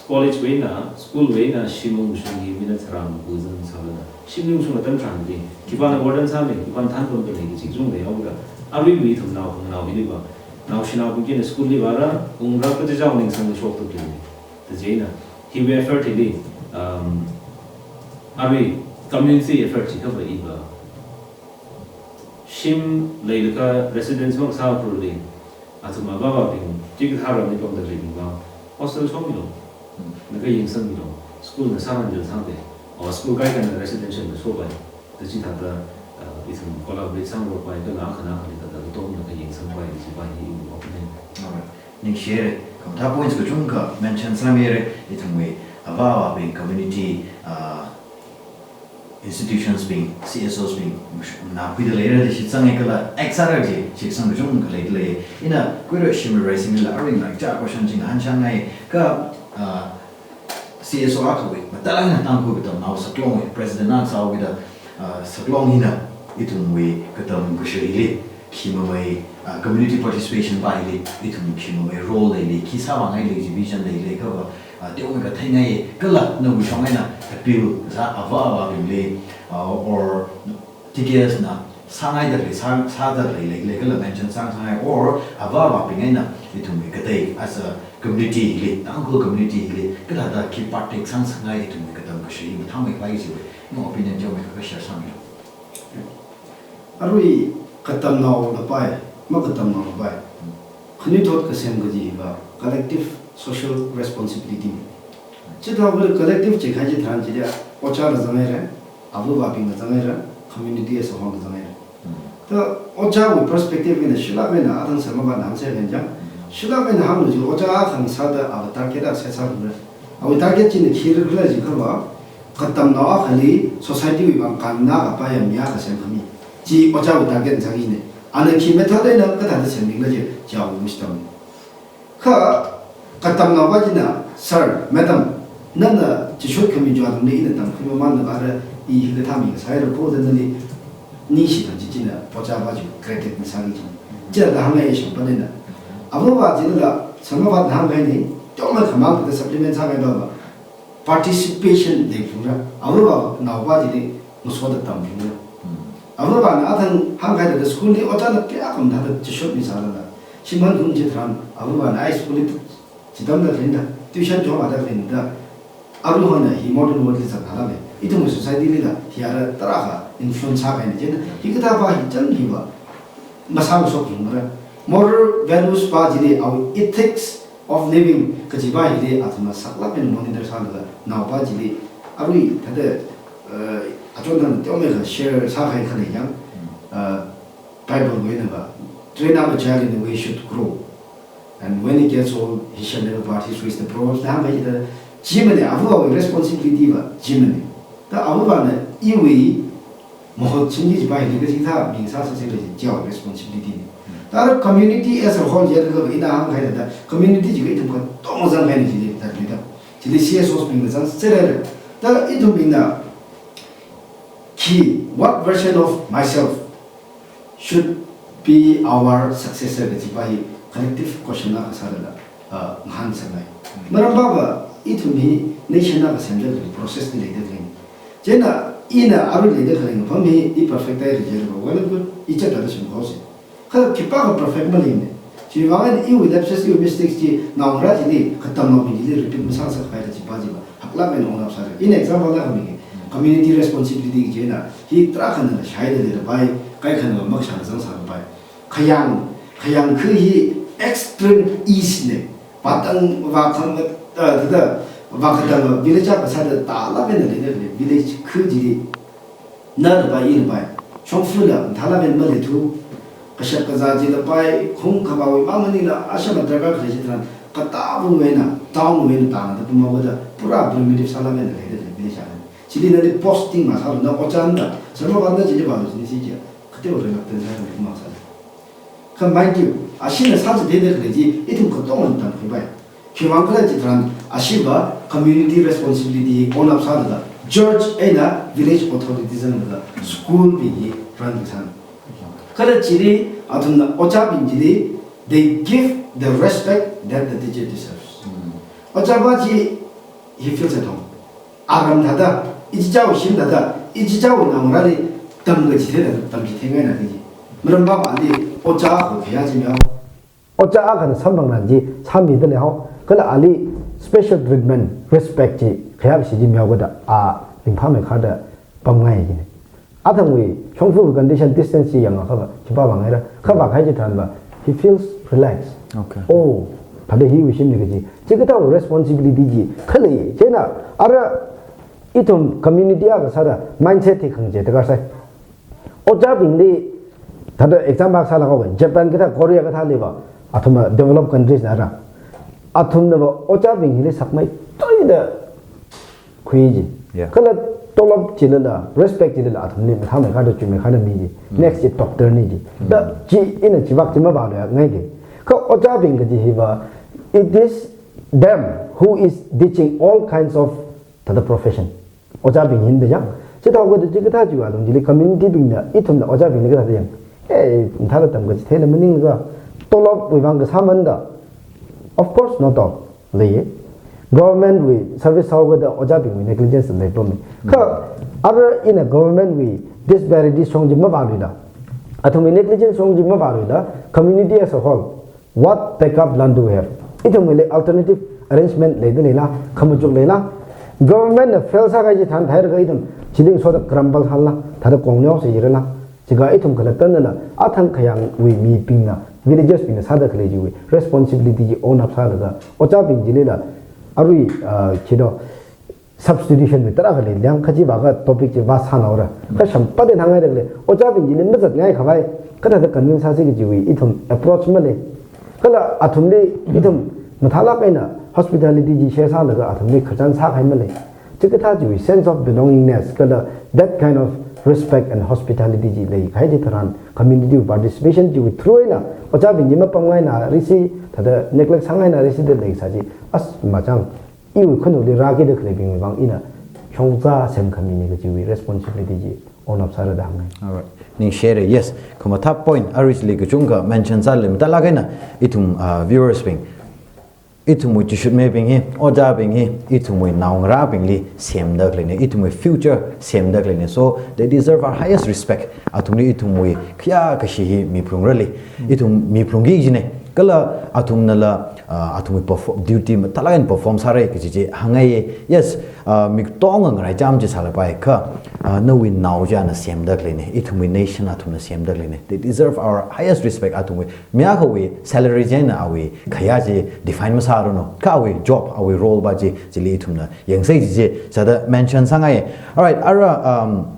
college wui eina, school wui eina, shim ungshung hi minute tharā makhuizang sālala. Shim ungshung atam tharanli, khipāna warden sāmi, khipāna thanpam khalei kachi kachungkha yaoda. Aruiwui ithum naokhanganao hili va, naoshinaobing china school li vāra, ungra kachichā ningsang shokta khalei. Tachieina, hiwui effort hili, um, arui community effort chi kha va iva. Shim leilaga residence makasā Ukhrulli, athum avāvābing, chikathā ramli pamda leibing va, hostel shomilo, naga yangsangmilo, school na sāngaida sāngde, or school kaikhana residential na shopai. Tachithāda, uh, ithum collaborate sāngaropai kala akhana akhali thāda katonga khayangsangpai, chiva hi iwui opinion. Alright. Ningshire. Khamathā points kachungkha mention sāmire, ithumwui avāvābing community, uh, institutions bing, C S Os bing, na khuida leira da shitsanga kala, act sāra da shitsang kachungkha leida lei. Ina kuira shimraisingla aring like cha question chingahān shangai, kha, uh, C S O akhawui, mathālāk eina Tangkhul Katamnao Saklong wui, President na sāhaokida, ah, Saklong hina, ithumwui katam kashili, khi mamei, ah, community participation pa hili, ithum khi mamei role leili, khi sāvāngai lei, division leili, kha va, ah, teomeikha theingai, kala nawui shong eina appeal sā avāvābingli, ah, or T K S na sāngaida lei, sā, sāda lei, lei, lei, kala mention sāngasakngai, or avāvābing eina ithumwui katei as a community hili, Tangkhul community hili, kathāda khi partake sāngasakngai ithumwui katam kashi hi mathāmeipai chiwui, nawui opinion teomeikha share sāmilo. Arui katamnao lapai, makatamnao lapai, khanuithot kasem kaji hiva collective social responsibility. Chithākha collective chi khai chitharan chili, ojāla zangngaira, avāvābingla zangngaira, community as a whole la zangngaira. Thā ojāwui perspective eina shilāk eina athang semaba nang se len jang, shilāk eina hānglu chi ojā akha sāda ava target akha set sākhuira. Awui target china khira khala jiakha va, katamnao akhali society wui vang kannā kapaiya mi akha semkhami. Chi ojāwui target sāki ne. Ana khi method eina kathāda semningla chi, chi awui wisdom. Kha katamnaova china, "Sir, madam, nana chishot khami chi athumli ina tamkhui mamānna vāra, i hikathā mi kasāhaira kho," da nali ningshida chi china ojāva chi credit na sāki chi. Chithāda hāngngai shongpa nina. Avāva chilala, semaba na hāngkahaina, teomeikha mang da supplement sāngai ba ba. Participation leiphalungra, avāvanaova chili ngasoda tamphungra. Avāvana athang hāngkahai thāda school li ojāna kayākha mathāda chishotmi sālala, shimān thum chitharan avāvana ai school li chitamda khalei da, tuition chomada khalei da, aruihon hi modern world li zangkhala me. Ithumwui society lila hi ara tarākha influence sākahaina chieina, hikathāva hi chang hiva masāngasakphungra. Moral values pa chili, our ethics of living kajiva hili athumna saklāk eina monitor sālaga, naopa chili arui thāda, eh, achon thang teomeikha share sākahai khalei yang, eh, Bible wui einava, "Train up a child in the way he should grow. And when he gets old, he shall never part his ways." The Proverbs na hāngkahai thāda, chimane, avāvawui responsibility va chimane. Thā avāvana iwui mahut singki jipa hili kaji thā mi sāsā singla chi, chi awui responsibility ne. Thāda community as a whole jiakha ina hāngkahai thāda, community jiakha ithum katonga zangkahaina chili, thāda lida. Chili C S Os bingna zangserhaira. Thā ithumbingna khi, what version of myself should be our successor kajipa hi collective question akha sālala, ah, ngahānsāngai. Maramva va, ithum hi nation akha semda khalei process li leida khalei. Chieina ina arui leida khalei ngapham hi i perfect haira jiakha, well and good, i chat thāda shim khuisi. Kha khipākha perfect maleimane. Chiwui vang eina iwui lapses, iwui mistakes chi naongarā chili, katamnaobing chili repeat masāngasakpai kajipa chiva haklāk eina ongap sāra. Ina example akha miki, community responsibility kaji eina, hi tarākhana shaida leilapai, kaikhana makashāla zangsālapai. Khayang, Khayang khu hi extreme east ne. Vātang, vākhang, eh, thāda, vākatang village akha sāda tālāk eina leida khalei village khu chili, nalapai, ilapai, shongfala mathālāk eina maleithu, Kashap kazā chila pai, khung khavāwui mang maningla, asham darkar khalei chitharan, katāwui eina, town wui eina tāngda pamhaoda, pura primitive sālāk eina leida khalei village akha. Chili nali posting masālu, na ojā na, sarma banda chili vālu chili si kia, kateowa reluctance sāda pamhaosālu. Kha mind you, ashina sāchitheida khalei chi, ithum katongana tamkhuipai. Khiwuivang khala chitharan, ashiva community responsibility own up sālaga, church eina village authorities zanglaga, school bing hi run kasāna. Kala chili, athumna ojābing chili, they give the respect that the teacher deserves. Ojāva chi, he feels at home. Aram thāda, ichichāwui shim thāda, ichichāwui naongarāli tamkachithei thāda, tamchitheingaina kaji. Maram pāpāli, ojā ho khayā chi miyao. Ojā akhana samphangran chi sāmida leihao, kala ali special treatment, respect chi khayākashi chi mihaoda a ringphāmeikharda pamngai kajina. Athangwui shongfawui condition, distance chi yangakha va, khipā vāngaira, kha vākahai chitharanva, he feels relaxed. Okay. Oh, thāda hiwui shimna kaji. Chikathāwui responsibility chi khalei, chieina ara ithum community akha sāda mindset hi khangachei darkar sai. Ojābingli, thāda example sālaga va, Japan kathā, Korea kathāli va, athumva developed countries na ra. Athumna va ojābing hili sakmeithuida khuiji. Yeah. Kala tolop chilala, respect chilala, athumli mathāmeikharda, chuimeikharda miji. Next is doctor ni ji. Da chi ina chivak chi mavāluingai ke. Kha ojābing kaji hiva, it is them who is teaching all kinds of thāda profession. Ojābing hina da yang. Chithāhaoda chikathā chiwui alung chili community bingna, ithumna ojābingli kathāda yang. Hey, thāda tamkachitheila maninglaga, tolopwui vang kasāmanda. Of course, not all. Lei. Government wui service sāhaoda ojābingwui negligence leipammi. Kha, ara ina government wui disparity shong chi mavāluila, athumwui negligence shong chi mavāluila, community as a whole, what backup plan do we have? Ithumwuili alternative arrangement leida leila, khamachuk leila? Government na fail sākahai chitharan theilaga ithum chili ngasoda grumble sālala, thāda kong neosā jirala? Chika ithum khalattana athang khayāngwui mibingna, villagers bingna sāda khalei chiwui responsibility chi own up sālaga, ojābing chilila, arui, ah, khito, substitution wui tarākha leiliang, kha chiva kha topic chi vāsānaora. Kha shampade hāngngaida khalei, ojābing chili mazatngai khavai, kathāda convince sāsi kajiwui ithum approach malei. Kala athumli ithum mathālāk eina hospitality chi share sālaga athumli khachan sākahai malei. Chikathā chiwui sense of belongingness, kala that kind of respect and hospitality chi leikahai chitharan, community participation chiwui through eina, ojābing chi mapamngaina risi, thāda neglect sāngaina risida leisā chi, as machang, iwui khanukli rākida khaleibingwui vang ina shongza semkhamina kajiwui responsibility chi own up sāra da hāngngai. Alright. Ningshire, yes. Khamathā point, aruili kachungkha mention sālei, mathālāk eina ithum, ah, viewers bing, ithumwui chishutmibing hi, ojābing hi, ithumwui naongarābingli semda khaleina, ithumwui future semda khaleina. So, they deserve our highest respect. Athumli ithumwui khayākashi hi miphalungrali, ithum miphalungki kajina. Kala athumnala, ah, athumwui perform, duty mathālāk eina perform sāra kaji chi hāngngaiya. Yes, ah, mi katonga ngaraicham chi sālapai kha, ah, nawui nao china semda khaleina, ithumwui nation athumna semda khaleina. They deserve our highest respect. Athumwui mi akhawui salary chieina awui khayā chi define masāranu. Kha awui job, awui role va chi, chili ithumna yangsei chi chi sāda mention sāngai. Alright, ara, um,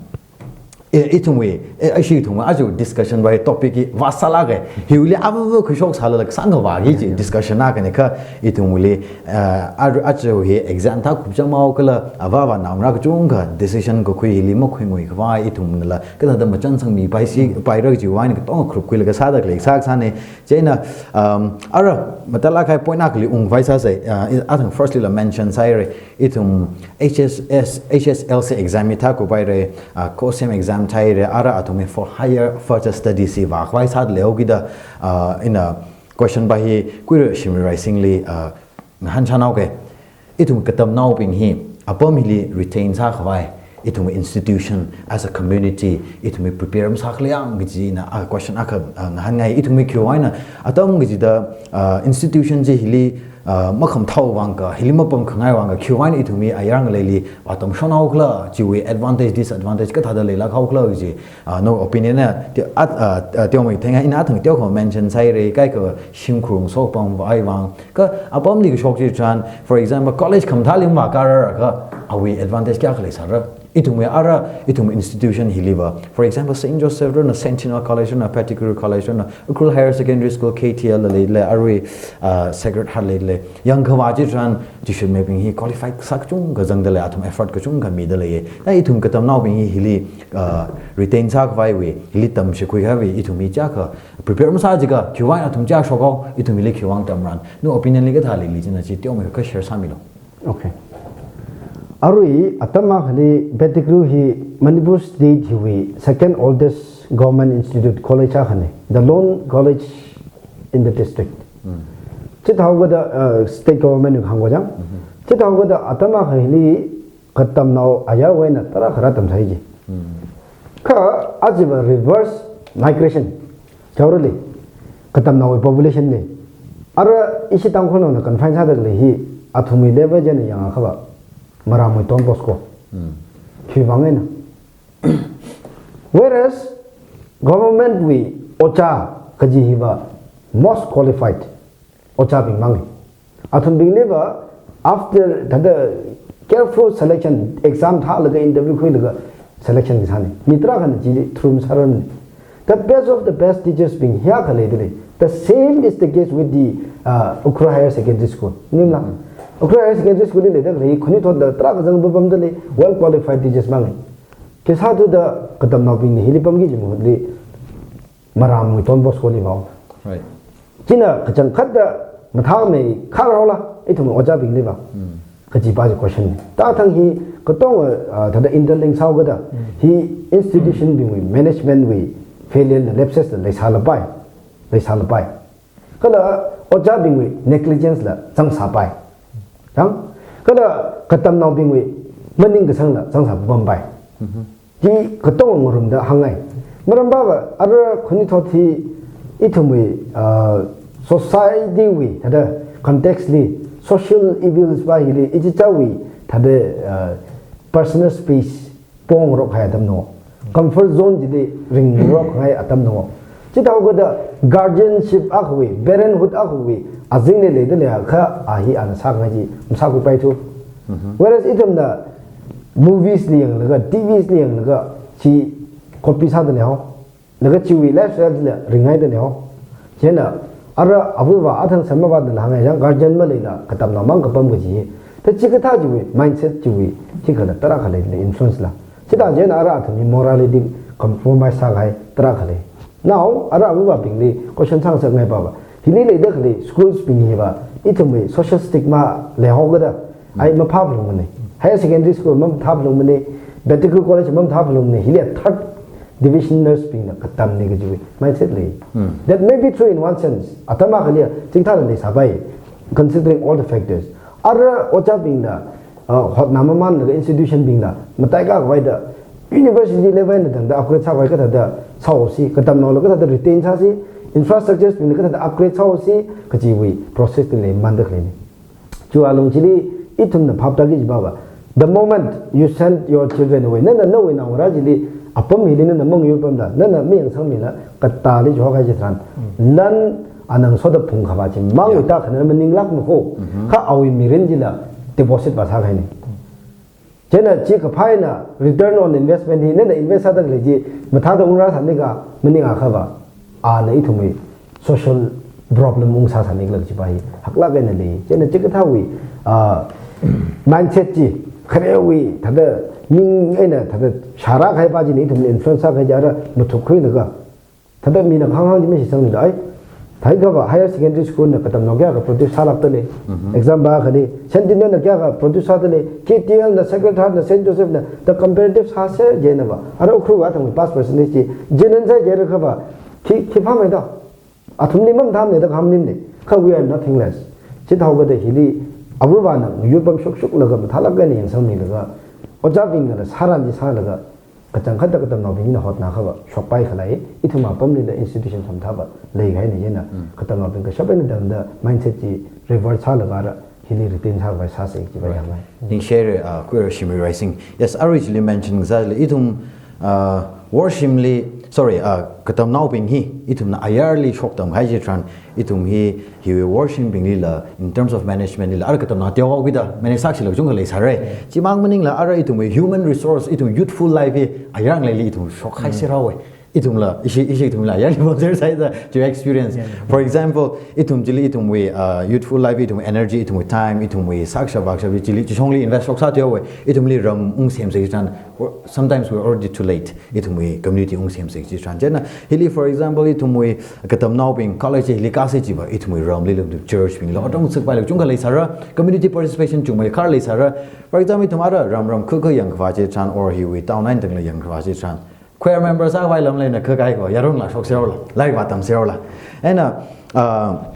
i, ithumwui, i, ishi ithumwui aja discussion va topic hi vāsālāka. Hiwuili avāva khuishok sālala kasāngkha vāki chi discussion akhana kha ithumwuili, uh, a, aja hi exam thā kupcham haokhala, avāva naongarā kachungkha decision kakhui hili makhuingui khavai ithumnala kathāda machansangmi paisi, paira kajiwui eina katonga khuikhuilaga sāda khalei sākasāna. Chieina, um, ara mathālāk kahai point akhali ungvai sāsei, uh, i, athang firstly la mention sāhaira, ithum H S S, H S L C exam hi thākhuipaira, uh, COHSEM exam thāhaira, ara athumwui for higher further studies hi vākhavai sāda leihaokida, uh, ina question va hi Kuira Shimli Raisingli, uh, ngahānchān haoka. Ithum katamnaobing hi apam hili retain sākhavai, ithum institution as a community, ithum prepare masākhala yang kaji ina a question akha, ah, ngahānngai. Ithum khiwui eina atam kachida, ah, institution chi hili, ah, makhamathā vang kha, hili mapamkhangai vang kha, khiwui eina ithum ayar ngaleili vātamshon haokhala, chiwui advantage, disadvantage kathāda leilāk haokhala kaji, ah, nawui opinion na, ti-, at, ah, ah, teomeithenga, ina athang teokha mention sāhaira, kaikha shimkhur ngasopam vai vang, kha apamli kashok chitharan, for example, college khamathāli mavākārar kha, awui advantage kayākha leisāra? Ithumwui ara, ithum institution hiliva, for example, Saint Joseph rona, Sentinel College rona, Pettigrew College rona, Ukhrul Higher Secondary School, K T L la leilei, arui, uh, Sacred Heart leilei. Yangkhavā chitharan, tuition mibing hi qualified sā kachungkha zangdalei, athum effort kachungkha midalei. Na ithum katamnaobing hi hili, uh, retain sākhavaiwui, hili tamshikhuikhavai, ithum hi chiyākha prepare masā jiakha, khiwuivang athum chiyākha shokhao, ithum hili khiwuivang tamran. Nawui opinion li kathā leili china chi teomeikha share sāmilu. Okay. Arui atam akhali Pettigrew hi Manipur State hiwui second oldest government institute college akhana, the lone college in the district. Mm. Chithāhaokida, uh, state government wui hāngkachang. Mm-hmm. Chithāhaokida atam akhali katamnao ayarwui eina tarākha rātamsai ji. Mm. Kha achiva reverse migration. Chaorali, katamnaowui population li. Ara ishi Tangkhulnaona confine sādalei hi, athumwui level china yangakhava, Maramwui Don Bosco. Mm. Khiwuivang eina. Whereas, government wui ojā kaji hiva most qualified ojābing mang. Athumbingliva, after thāda careful selection, exam thālaga interview khuilaga selection kasāna. Mi tarākhana chili through sārarmana. The best of the best teachers bing hiyākha leidalei. The same is the case with the, uh, Ukhrul Higher Secondary School. Ningla. Mm. Ukhrul Higher Secondary School li leidalei, khanuithotla tarākha zangpamdalei, well qualified teachers mang. Khisāthuda katamnaobingna hili pamki kaji mahutli, Maramwui Don Bosco li vao. Right. China kachangkhatta mathāmei kharao la, ithum ojābingliva. Mm. Kajipa chi question. Thāthang hi katonga, ah, thāda interlink sāhaokida. Mm. Hi institution bingwui, management wui failure la, lapses la leisālapai. Leisālapai. Kala ojābingwui negligence la zangsāpai. Chang? Kala katamnaobingwui maning kasang la zangsāpampai. Mhm. Chi katonga ngarumda hāngngai. Maramva, ara khanuithot hi ithumwui, ah, society wui, thāda context li, social evils va hili, ichichāwui, thāda, ah, personal space pongrok kahai atamna. Comfort zone chili ringrok kahai atamna. Chithāhaokida guardianship akhawui, parenthood akhawui, azingli leidalei akha a hi ana sākhangai chi, masākhuipaithu. Mhm. Whereas ithumna movies li yanglaga, T Vs li yanglaga, chi copy sādalei hao. Laga chiwui lifestyle chila ringhaidalei hao. Chieina, ara avāva athang samma vāda la hāngngai chang, guardian maleila katamnao mang kapam kaji. Ta chikathā chiwui, mindset chiwui, chikhala tarākha leilei influence la. Chithā chieina ara athumwui morality compromise sākahai tarākha lei. Now, ara avāvabingli question sāngasakngai pava. Hili leida khalei schools bing hiva, ithumwui social stigma leihaokida, ai maphāphalungmana. Higher secondary school mamathāphalungmana, Pettigrew College mamathāphalungmana, hili third division nurse bingna katamna kajiwui mindset lei. Hmm. That may be true in one sense. Atam akhali chikathāla leisāpai, considering all the factors. Ara ojābingna, uh, hotnā mamanlaga institution bingna mataikha khavai da university level na tangda upgrade sākhavai kathāda sāhaosi, katamnaola kathāda retain sāsi, infrastructures bingna kathāda upgrade sāhaosi, kajiwui process li leimanda khaleina. Chiwui alung chili ithumna phap tāki kaji pava, the moment you send your children away, nana nawui naongarā chili apam hili nana mangayurpamda, nana mayangsangmila, katāli jihaokahai chitharan, mm, lan ana ngasoda phungkhavā chi mangwui, yeah, tākha nana maninglākmako, mm-hmm, kha awui mirin chila deposit vāsākahaina. Chieina chikaphā eina return on investment hi nana invest sāda khalei chi mathāda ungrāsānika, maningakhava, ana ithumwui social problem ungsāsānikhala kajipa hi haklāk eina lei. Chieina chikathāwui, ah, mindset chi, kharewui, thāda ning eina thāda shāra kahaipa china ithumli influence sākahai chi ara mathukkhuilaga, thāda mina kahāng hāng chi mashitsangmida, ai, theikhava higher secondary school na katamnao kayākha produce sālākdalei. Mhm. Example akhali, Sentinel na kayākha produce sādalei, K T L na, Sacred Heart na, Saint Joseph na, the comparative sāsa jinava. Ara Ukhrul va thang pass percentage chi, jinin sai jirakhava, khi, khi phāmeida. Athumli mamathāmana da kahāng maningmana. Kha we are nothing less. Chithāhaokida hili, avāvana yurpam shukshuklaga mathālāk eina yangsangmilaga, ojābingnala sāran chi sālaga, kachangkhatta katamnaobingna hotnākhava shokpai khalei, ithum apamlila institution thumthāva leikahaina chieina, mm, katamnaobing kashap eina tangda mindset chi revert sālaga ara hili retain sākhavai sāsa kajipa, right, yāngngai. Ningshire, uh, Khuira Shimli Raising. Yes, arui chili mention kasāli ithum, uh, worshimli Sorry, uh, katamnaobing hi, ithumna ayarli shoktam kahai chitharan, ithum hi, hiwui worshipbinglila, in terms of management lila, ara katamnao teohaokida, manage sākashila kachungkha leisāra. Chimang maningla, ara ithumwui human resource, ithum youthful life hi, ayar ngaleili ithum shokkahai serhaowa. Ithumla, ishi, ishi ithumla, ayarli pamser sāhaida, to experience. Yeah, yeah. For example, ithum chili ithumwui, uh, youthful life, ithumwui energy, ithumwui time, ithumwui sākashap vākashap chili, chishongli invest shoksā teohaowa, ithumli ram ungsemsa chitharan, or sometimes we're already too late. Ithumwui community ungsemsa chitharan. Chieina, hili, for example, ithumwui katamnaobing college hili kāsa chiva, ithumwui ramli lum churchbingla, otong sākhavai kachungkha leisāra, community participation chungmei khar leisāra. For example, ithum ara ram ram khukha yangkhavā chitharan, or hiwui town eina tangla yangkhavā chitharan. Choir member sākhavai lamli na khakahai ko, yarongla shokser haola, lairik vātamser haola. Eina, uh,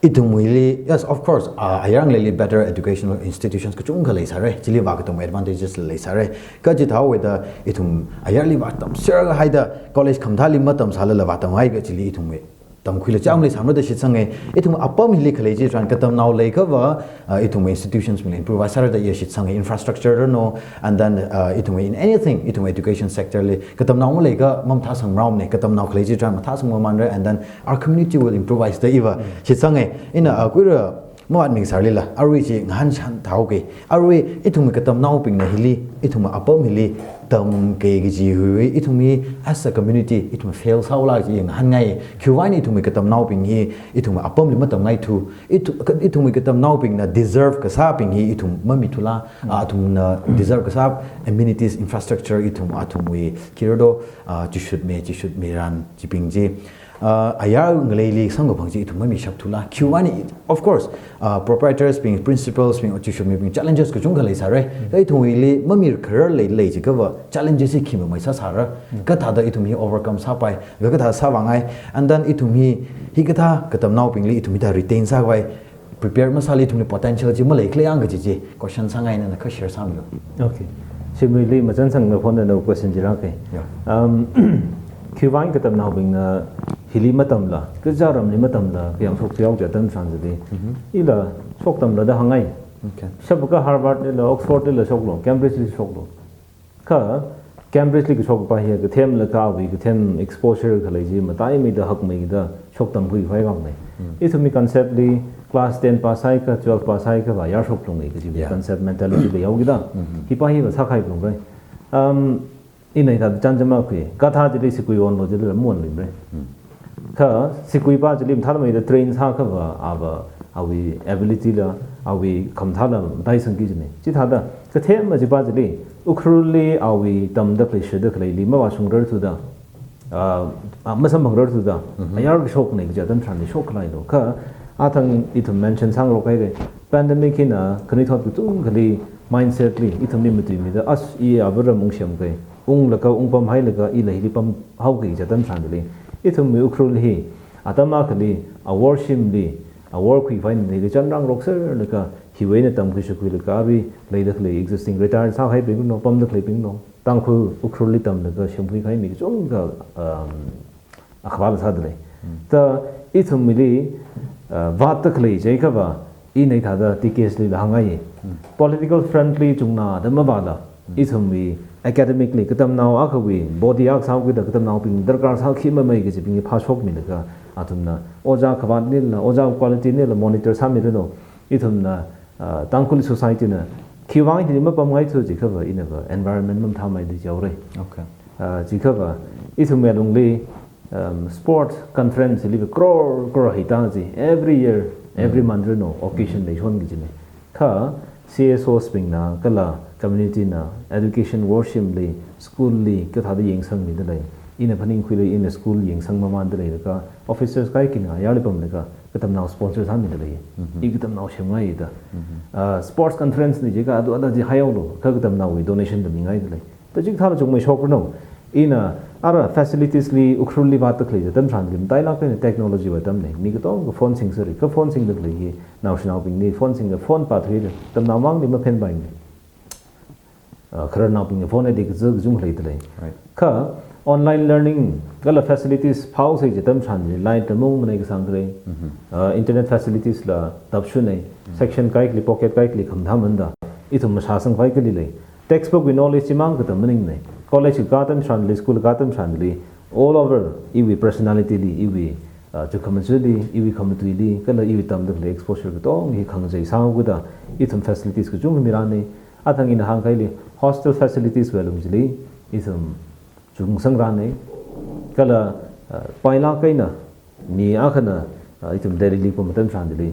ithumwuili, yes, of course, uh, ayar ngaleili better educational institutions kachungkha leisāra, chili vākatam advantages leisāra. Kha chithāhaoda ithum ayarli vātamser kahaida college khamathāli matamsālala vātamhaiakha chili ithumwui tamkhuila chāmli samra da shitsanga. Ithum apam hili khalei chitharan katamnao leiakhava, uh, ithumwui institutionsbingli improvise sāra da iya shitsanga, infrastructure rano, and then, uh, ithumwui in anything, ithumwui education sectorli katamnao maleiakha mamathāsangmara mane, katamnao khalei chitharan mathāsang mamānra, and then our community will improvise da iva shitsanga. Ina, uh, khuira mavātmi sārlila, arui chi ngahānshan thāhaoki. Arui ithumwui katamnaobingna hili, ithumwui apam hili tamki kaji hui, ithum hi as a community, ithum fail sāhaola kaji ngahānngai. Khiwuivang ithumwui katamnaobing hi, ithumwui apamli matamngaithu. Ithu-, ka-, ithumwui katamnaobingna deserve kasābing hi ithum mamithula, ah, athumna deserve kasā amenities, infrastructure, ithum, athumwui khirado, ah, chishutmi, chishutmiran, chibing chi. Ah, ayar ngaleili samkaphang chi ithum mamishapthula. Khiwuivang, of course, ah, proprietorsbing, principalsbing, chishutmibing challenges kachungkha leisāra. Kha ithumwuili mamikharar leilei jiakhava challenges hi khi mamei sāsāra. Kathāda ithum hi overcome sāpai, kathā sāvāngai. And then ithum hi, hikathā katamnaobingli ithum hithā retain sākhavai, prepare masāli ithumli potential chi maleikhala yang kaji chi question sāngai, nana kha share sāmilu. Okay. Shimli machansangna phonda na question chi rāka. Yeah. Um, khiwuivang katamnaobingna hili matamla, kaja ramli matamla, kayāng shokchao ja atam tharan chili. Ila shoktamla da hāngngai. Okay. Shapakha Harvardlila, Oxfordlila shoklu, Cambridgeli shoklu. Kha Cambridgeli kashok pa hi kathemlaga awui kathem exposure khalei chi mataimeida hakmeida shoktamkhui khavai vangna. Ithumwui conceptli class ten pass sāakha, twelve pass sāakhava ayar shoklunga kaji concept mentality leihaokida. Hi pa hi va sākahai lungrai. Um, ina hithāda chānjam akhui. Kathā chili sigui onlu chili maonluimara. Kha sigui pa chili mathāmeida train sāakhava ava, awui abilityla, awui khamathāla mataisangki jina. Chithāda, kathema chi pa chili, Ukhrulli awui tamda khalei shida khaleili mavāshungrarthuda, ah, ah, masamphangrarthuda, ayar kashokna kaja atam tharanli shokkhalailo. Kha, athang ithum mention sāngarok kahai, pandemic hina khanuithot kachungkhali mindsetli, ithumli matuimida, as i ava ram ungsemkei, unglaga, ungpamhailaga, ila hili pamhaokei kaja atam tharanli. Ithumwui Ukhrul hi, atam akhali, a worshipli, a workhui khavai nili chanrang rokserlaga, hiwui eina tamkhui shakhuilaga, arui leida khalei existing retire sākahaibinglo, pamda khaleibinglo, Tangkhul Ukhrulli tamlaga semkhui kahai mi kachungkha, um, akhavāla sādalei. Ta ithumwuili, uh, vātda khalei jiakhava, ina hithāda T K S lila hāngngai. Political frontli chungnada mavāla, ithumwui academically katamnao akhawui body akha sāhaokida katamnaobing darkar sākhi mamei kajibing hi phāshokmilaga, athumna ojā khavātnila, ojā qualitynila monitor sāmilalo, ithumna, ah, Tangkhul societyna khiwuivang hili mapamngaithu jiakhava inava environment mamathāmeida jihaora. Okay. Ah, jiakhava ithumwui alungli, um, sport conference hili crore crore heitā ji, every year, every month rino occasion leishon kajina. Kha C S Os bingna kala community na education worshipli, schoolli kathāda yangsangmidalei. Ina phaningkhuili ina school yangsang mamāndalei laga officers kaikhana ayarli pamlaga katamnao sponsor sāmidalei. I katamnao semngaida. Ah, sports conference na jiakha adu ada ji haihaolu, kha katamnaowui donation da mingaidalei. Ta chikathāla chungmei shokranu. Ina ara facilitiesli Ukhrulli vātda khalei atam tharanli matailāk eina technology wui atamna. Mi katonga phone singsera, kha phone singda khalei hi naoshinaobingli phone singda phone pāthuida, katamnao mangli maphenpaimana. Ah, khararnaobingna phone addict kazā kachungkha leidalei. Right. Kha online learning kala facilities phāhaosa kaji atam tharanli light la maungmanei kasāngkharei. Ah, internet facilities la tapshunei. Section kaikhali, pocket kaikhali khamathā manda. Ithum mashāsangpai khalei lei. Textbook wui knowledge chimang katam maningnei. College kakā atam tharanli, school kakā atam tharanli, All over, iwui personality li, iwui, uh, chukhamachuli, iwui khamatuili, kala iwui tamda khalei exposure katonga hi khangachei sāhaoda, ithum facilities kachungkha mirānei. Athang ina hāngkahaili, hostel facilities wui alung chili, ithum chungsangrānei. Kala, uh, pailāk eina, mi akhana, uh, ithum Delhi li pam matam tharan chili,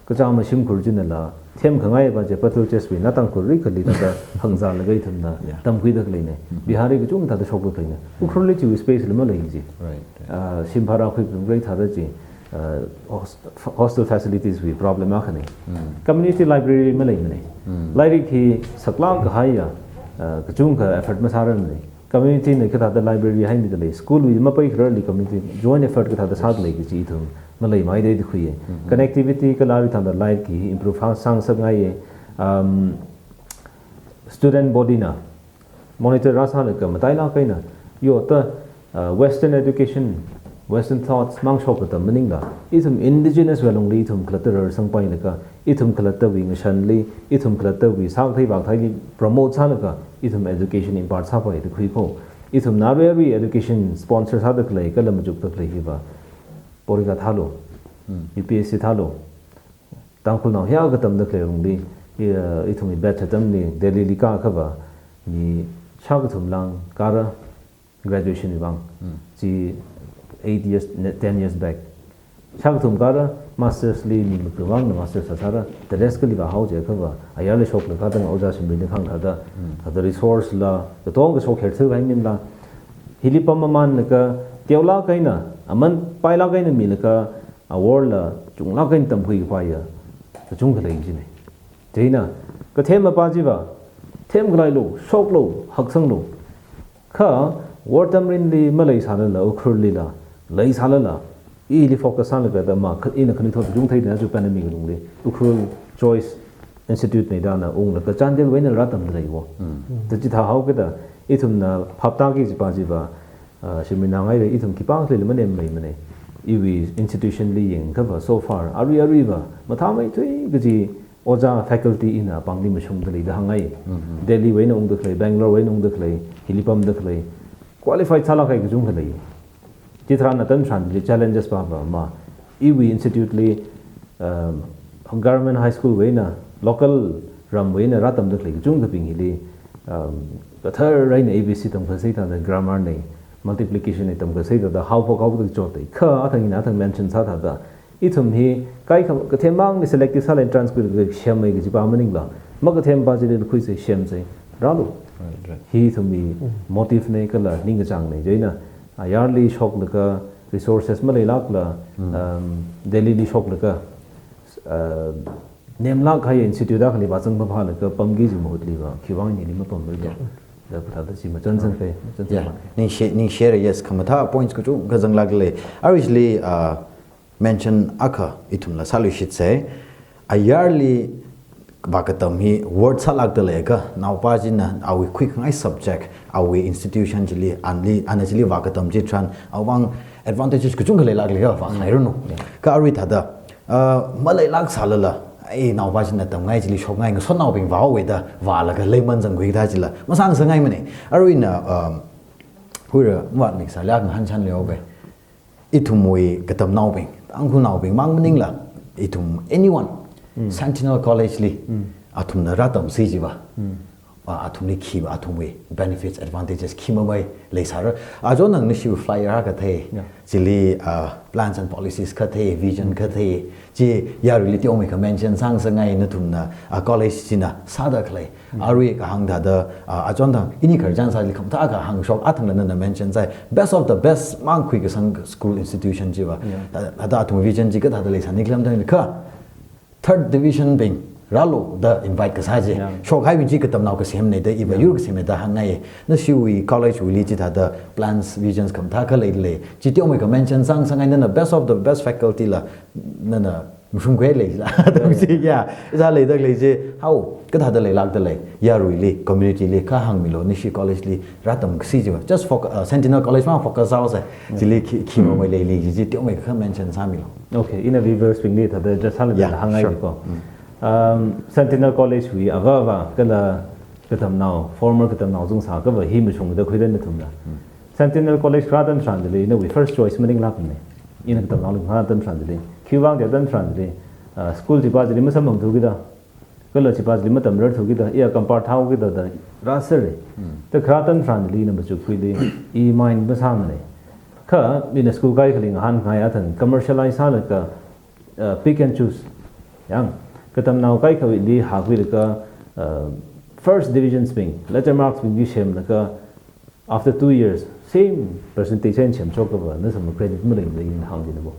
kachāng mashimkhur chinala, themkhangai pa chi Patel Chess wui naotang khuri khali thāda hāngzālaga ithumna, Yeah. tamkhuida khaleinei. Mm-hmm. Bihari kachungkha thāda shokda khaleinei. Ukhrulli chiwui space la malei chi. Right, right. Uh, shim bhara khuiphungra thāda chi, uh, host-, hostel facilities wui problem akhanei. Mm. Community library maleimanei. Mm. Lairik hi saklāk kahaiya, uh, kachungkha effort masāranei. Community na kathāda library haimida lei, school wui mapai khararli community joint effort kathāda sāda lei kaji ithum maleimeida khuiya. Mm-hmm. Connectivity kala arui thāda light ki improve hāng sāngasakngaiya. Um, student body na monitor rāsālaga matailāk eina, yo ta, uh, Western education, Western thoughts mang shok katam maningla, ithum indigenous wui alungli ithum khalatta rarsangpailaga, ithum khalattawui ngashanli, ithum khalattawui sākathei vākatheili promote sālaga, ithum education impart sāpaida khuiko. Ithumna arui arui education sponsor sāda khalei, kala machukda khalei hiva, Porikha thālu, Hmm. U P S C thālu, Tangkhulnao hiyākha tamda khalei alungli, i, uh, ithumwui batch atamli Delhi li kākha va, mi shākathum lāng kāra, graduation wui vang. Mm. Chi eight years, ne-, ten years back. Shākathum kāra, masters li mi maga vangna masters sāsāra, the rest kali vāhao jiakha va, ayarli shoklaga tang ojā Shimrina hāngthāda, Mm. thāda resource la, katonga kashok kher thil hai minla, hili pam mamanlaga, teolāk eina, aman pailāk eina milaga, awor la, chunglāk eina tamkhui kapaiya, kachungkha lei jinei. Chieina, kathem mapa chiva, themkhalailu, shoklu, haksanglu. Kha, wortam rinli maleisālala, Ukhrulli la, leisālala, ili focus sālaga da ma, kha, ina khanuithot kachungkha theida chu pandemic lungli, Ukhrul Choice Institute nei da na unglaga Chandel wui eina rātamda leiwo. Mm. Da chithāhaokida, ithumna phaptāki kajipa chiva, uh, Shimrina hāngngaili ithum khipākha lila manemleimanei. Iwui institution li yangkha va so far, arui arui va, mathāmeithui kaji ojā faculty ina pāngli mashungda lei da hāngngai. Mm-hmm. Delhi wui eina ungda khalei, Bangalore wui eina ungda khalei, hili pamda khalei, qualified sālāk kahai kachungkha lei. Chitharan atam tharanli challenges pa va ma. Iwui institute li, um, government high school wui eina, local ram wui eina rātamda khalei kachungkhabing hili, um, kathar eina A B C tamkhuisai thāda grammar nei, multiplication nei tamkhuisai thāda haophok haophok chotai. Kha athang ina athang mention sāthāda, ithum hi kaikha, kathemmangli selective sālala entrance khuilaga semhai kajipa maningla, makathempa chili khuisai semsai rālu. Right, right. Hi ithumwui Mm. motive nei kala ningkachāng nei. Chieina, ayarli shoklaga, resources maleilākla, Mm. um, Delhi li shoklaga, uh, nemlāk kahai institute akhali vāzang phaphālaga pamki kaji mahutli va, khiwui vang nili mapamralo. Yeah. Da kathāda chi machānsang kai, machānsang Yeah. kai. Ningshi, ningshi, yes, khamathā points kachungkha zanglāklei. Aruili, uh, mention akha ithumla sāluishitsei. Ayarli vākatam hi worth sālākda leiakha, naopa china awui khuikhangai subject, awui institution chili, anli, ana chili vākatam chitharan, awui vang advantages kachungkha leilākleiakha, vākhalairanu. Yeah. Kha arui thāda, uh, maleilāksālala, ei, naopa china tamngai chili shokngai, ngasotnaobing vāhaowa da, vālaga leiman zangkhui kathā chila, masāngasakngaimanei. Aruina, um, huira, mavātmi kasāli ngahānchanli obe. Ithumwui katamnaobing, Tangkhulnaobing mang maningla, ithum anyone, Mm. Sentinel College li, Mm. athumna rātamsi chiva. Mm. Ah, athumli khi, athumwui benefits, advantages khi mamai leisāra. Aja nang nashiwui flyer kathei, Yeah. chili, ah, plans and policies kathei, vision kathei, chi yaruili teomeikha mention sāngasakngai nathumna, ah, college china sāda khalei. Mm. Arui kahāng thāda, ah, achon thang, ini khararchan sāli khamathā kahāng shok, athangla nana mention sāi, best of the best mang khuikasang school institution chiva. Yeah. Thā-, thāda athum vision chi kathāda leisāni khalam thang kha, third division bing, rālu da invite kasā chi. Yeah. Shokhaibing chi katamnao kasemnei da, iva Yeah. yur kasemnei da hāngngai. Nashiwui college wuili chithāda plans, visions khamathā khalei lei. Chi teomeikha mention sāngasakngai nana best of the best faculty la, nana mashungkhui leila. Atam chi, ya, iza leida khalei chi, hao, kathāda leilākda lei, yaruili, community li, kha hāngmilu, nashi college li, rātamsi chiva. Just foc-, uh, Sentinel College mang focus sāhaosei, Mm. chili khi, khi mamai leili, chi, chi teomeikha mention sāmilu. Okay, ina viewers bingli thāda just sāla Yeah, hāngngai sure. ko. Mm. Um, Sentinel College wui ava ava, kala katamnao, former katamnao zungsā kava hi mashungda khuira nathumna. Mm. Sentinel College kharā atam tharan chili, nawui first choice maninglākmana. Ina katamnaoli kharā atam tharan chili. Khiwuivang da atam tharan chili, ah, school chipa chili masamphangthukida, kala chipa chili matamrarthukida, iya compare thāhaokida da rāsera. Hmm. Da kharā atam tharan chili ina machukkhuili, i mind masāmana. Kha, ina school kaikhali ngahānngai athang, commercialize sālaga, uh, pick and choose. Yang, katamnao kaikhawuili hākhuilaga, uh, first divisions bing, letter marks bing chi semlaga, after two years, same percentage eina semshok kapa, na sāma credit maleimana ina hāngchinna bo.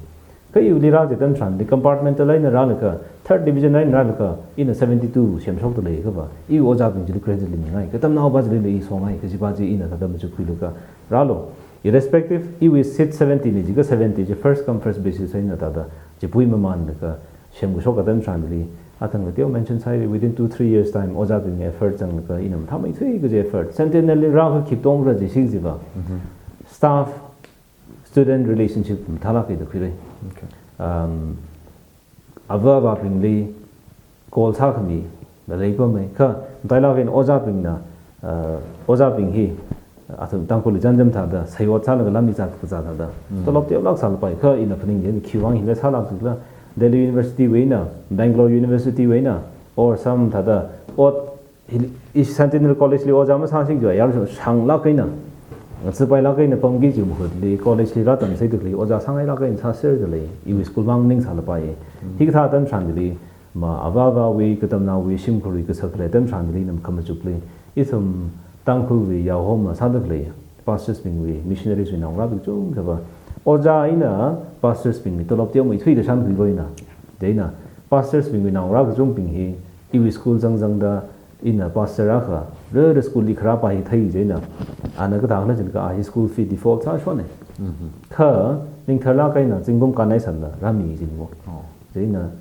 Kha iwuili rā chi atam tharan chili compartmental eina rālaga, third division eina rālaga, ina seventy-two semshokda lei kapa, iwui ojābing chili credit leimingai, katamnaopa chili lei songai, kajipa chi ina thāda machukkhuilaga, rālu, irrespective, iwui seat seventy na jiakha seventy chi first come first basis eina thāda, chipui mamānlaga, semkashok atam tharan chili, athang kateo mention sāhaira, within two, three years time, ojābing effort zanglaga, ina mathāmeithui kaji effort. Sentinel li rākha khiptongra chi singjiva. Mhm. Staff, student relationship mathālāka da khuira. Okay. Um, ava avābingli call sākhami, maleipamma, kha, matailāk eina ojābingna, uh, ojābing hi, athum Tangkhulli chānjam thāda, sāyot sālaga lamli zat kazat thāda. Mm. Tolop teolāk sālapai, kha ina phaning chieina khiwuivang hila sālāk jikhala, Delhi University wui eina, Bangalore University wui eina, or some thāda, ot, hi, i Sentinel College li ojā masāsing chiakha, yar shanglāk eina, ngatsipailāk eina pamki kaji mahutli, college li rātamsei da khalei, ojā sāngailāk eina sāserda lei, iwui school mang ning sālapai. Mm. Hikathā atam tharan chili, ma ava avāwui, katamnaowui shimkhurwui kasak khalei atam tharan chili ina makhamachukli, ithum Tangkhulwui yaohoma sāda khalei, pastors bingwui, missionaries wui naongarābing kachungkhava, ojā eina pastors bingli tolop teomeithuida shānkhuilu eina. Chieina, pastors bingwui naongarā kachungbing hi, iwui school zangzangda, ina pastor akha, rere school li kharāpa hi thei chieina, ana kathāda jiakha a hi school fee default sāshona. Mhm. Kha, ringtharlāk eina, zingkum kānhai sālala, rāmi jina bo. Oh. Chieina,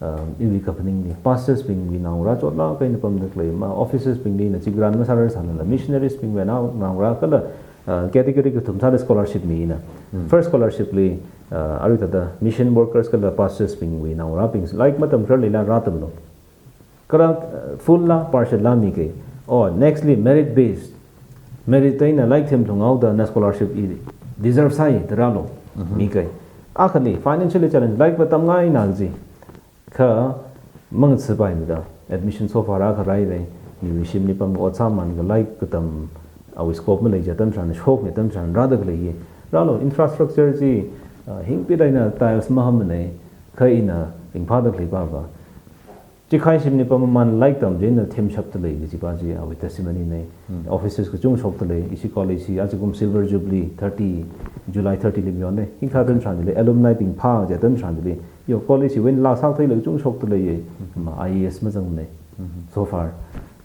um, iwui kaphaningli, pastors bingwui naongarā chotlāk eina pamda khalei, ma officers bingli ina chi grant masārar sālala, missionaries bingwui nao, naongarā kala, uh, category kathum sāda scholarship mina. Hmm. First scholarship li, uh, arui thāda mission workers kala pastors bingwui naongarābing, lairik matamkhararlila rātamlu. Kala, uh, full la, partial la mikai. Oh, next li merit based. Merit eina lairik themthlunghaoda na scholarship i deserve sāi da rālu. Mhm. Mikai. Akhali financially challenge, lairik va tamngaina kaji. Kha mangatsipaimada, admission so far akha rāhaira, miwui shimli pam ot sāmānlaga lairik katam awui scope malei kaji atam tharan, shokmi atam tharan rāda khalei hi. Rālu, infrastructure chi, uh, hingpit eina tiles mahammana, kha ina ringphāda khaleipa va. Chikhai shimli pam mamān lairik tam chieina themshapda lei kajipa chi awui testimony na. Hmm. Officers kachungkha shokda lei, ishi college hi ajakum Silver Jubilee thirty, July thirty li mayonna. Hikathā atam tharan chili, alumni bing phā kaji atam tharan chili, yo, college hiwui eina laa sātheilaga kachungkha shokda leiya. Hmm. Ma I A S mazangmana. Hmm. So far,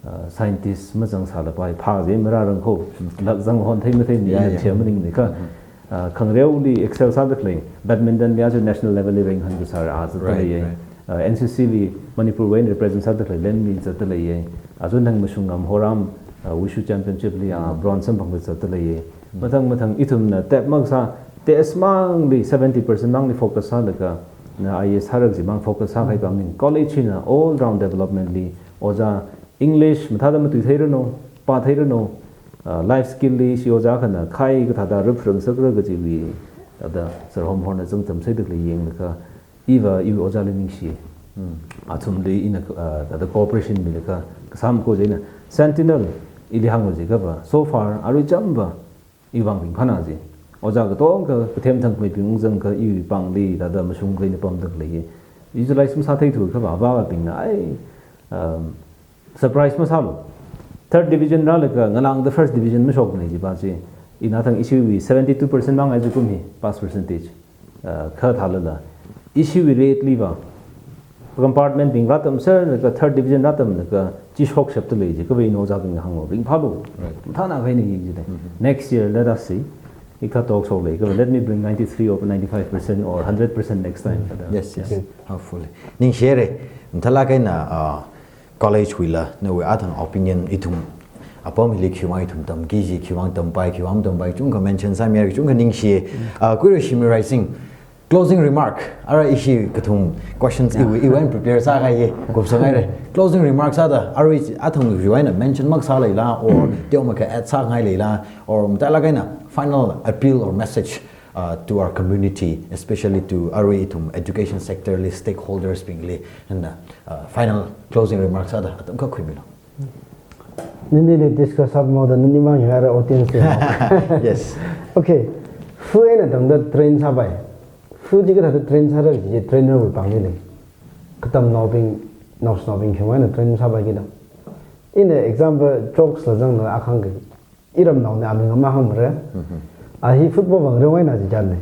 uh, scientist mazang sālapai, phā kaji marārang kho, hmm, lak zang hon thei mathei ni, yeah, ina, yeah, share maningmana kha. Hmm. Ah, khangareoli excel sāda khalei, badminton li aja national level li rank hāngkasāra zatda, right, leiya. Right. Ah, N C C li Manipurwui eina represent sāda khalei Lenmi zatda leiya. Aja nang mashungam horam, ah, Wushu Championship li, ah, mm, bronze samphangda zatda leiya. Mm. Mathang mathang ithumna tap makasā, test mangli seventy percent mangli focus sālaga, na I A S sāra kaji mang focus sākahai, mm, pamning. College hina all round development li, ojā English mathāda matuitheiranu, pātheiranu, ah, life skill li ishi ojā akhana khai kathāda ruphrang sakra kajiwui, thāda sir Homhorna zangtamsei da khalei yanglaga, iva iwui ojāli ningshi. Hmm. Athumli ina, ah, thāda cooperation milaga, kasām ko chieina, Sentinel, ili hānglu jiakha va, so far, arui chāmva, iwui vang ringphāna ji. Ojā katonga, kathem thangmeibing ungzangakha iwui pāngli, thāda mashung khalei eina pamda khalei hi. Utilize masātheithu kha va, avābingna, ai, um, surprise masālu. Third division rālaga ngalāngda first division mashokmana jipa chi. Ina thang ishiwui seventy-two percent mang ajakum hi, pass percentage. Uh, kha thālala, ishiwui rate li va, compartment bing rātamserlaga third division rātamlaga chi shokshapda lei jiakha va ina ojābing hānglu, ringphālu. Right. Mathānakha eina yangchida. Mm-hmm. Next year, let us see. Hikathā talk show leiakha va, let me bring ninety-three or ninety-five percent or hundred percent next time. Mm. Yes, yes. Okay. Hopefully. Ningshire, mathālāk eina, uh, college wuila, nawui athang opinion ithum, apam hili khiwuivang ithum tamki kaji, khiwuivang tampai, khiwuivang tampai, chungkha mention sāmira, chungkha ningshi. Mm. Ah, Kuiro Shimi Raising, closing remark, arui ishi kathum questions, yeah, iwui, iwui eina prepare sākahai ye, kupsanghaira. Closing remark sāda, arui athang iwui eina mention makasā leila, or teomeikha add sāngai leila, or matailāk eina final appeal or message uh, to our community, especially to arui ithum education sector li stakeholders bingli, and uh, uh, final closing remarks ada atam kha khuimilo. Nini ni discuss up mo da nini mang yara audience mo. Yes. Okay. Fu ena tangda train sāpai. Fu ji kathāda train sāra ji trainer wui pāngli. Katamnaobing, naoshinaobing khimana train sāpai kida. Ina example jokes la zangna akhang ki. Iramnaona aming ama hangmara. A hi football bang rewai na ji jan ne.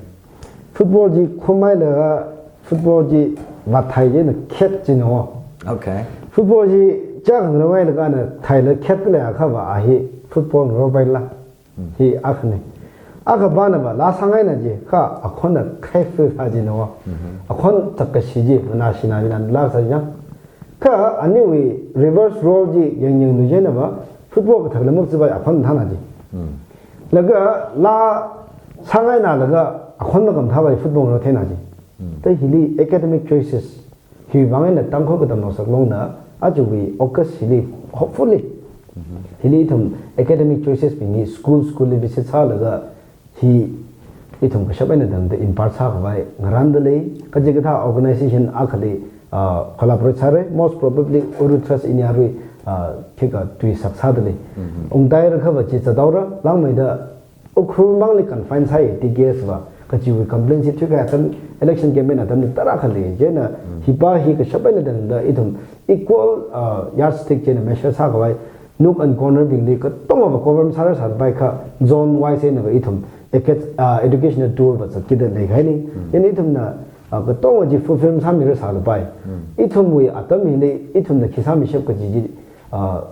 Football ji khumai la football ji mathai je na khet ji no. Okay. Football ji chak rewai la kana thai la khet le akha ba a hi football robai la. Hi akhane. Akha bana ba la sangai na ji kha akhon na khai fu ha ji no. Akhon tak ka shi ji na shi na ji na la sa ji na. Kha aniwui reverse role ji yang yang lu je na ba football kathak la muk ji ba akhon thana ji. Laga la sangai na laga akhon makam tha ba football ro thena ji. Tai hili academic choices. Hi vang ina Tangkhul katamnao saklongna aja wui August hili, hopefully. Hili ithum academic choices bing hi school school li visit sālaga hi ithum kashap eina tangda impart sākhavai ngaranda lei, kaji kathā organization akhali, ah, collaborate sāra, most probably Uru Trust ini arui, ah, khikha tui sak sāda lei. Ungtai rakha va chi chadaora, langmeida Ukhrul mangli confine sāi T K S va, kachiwui complaint chi thuikai atam election campaign atamli tara khali, jena hipa hi kashap eina tangda ithum equal, ah, yardstick jena measure sākhavai, nook and corner bingli katonga va cover sāra sāpai kha zone wise eina va ithum eket-, ah, educational tour va zatkida leikhaini. Jena ithumna, ah, katonga ji fulfill sāmira sālapai. Ithumwui atam hili ithumna khi sāmishap kaji ji, ah,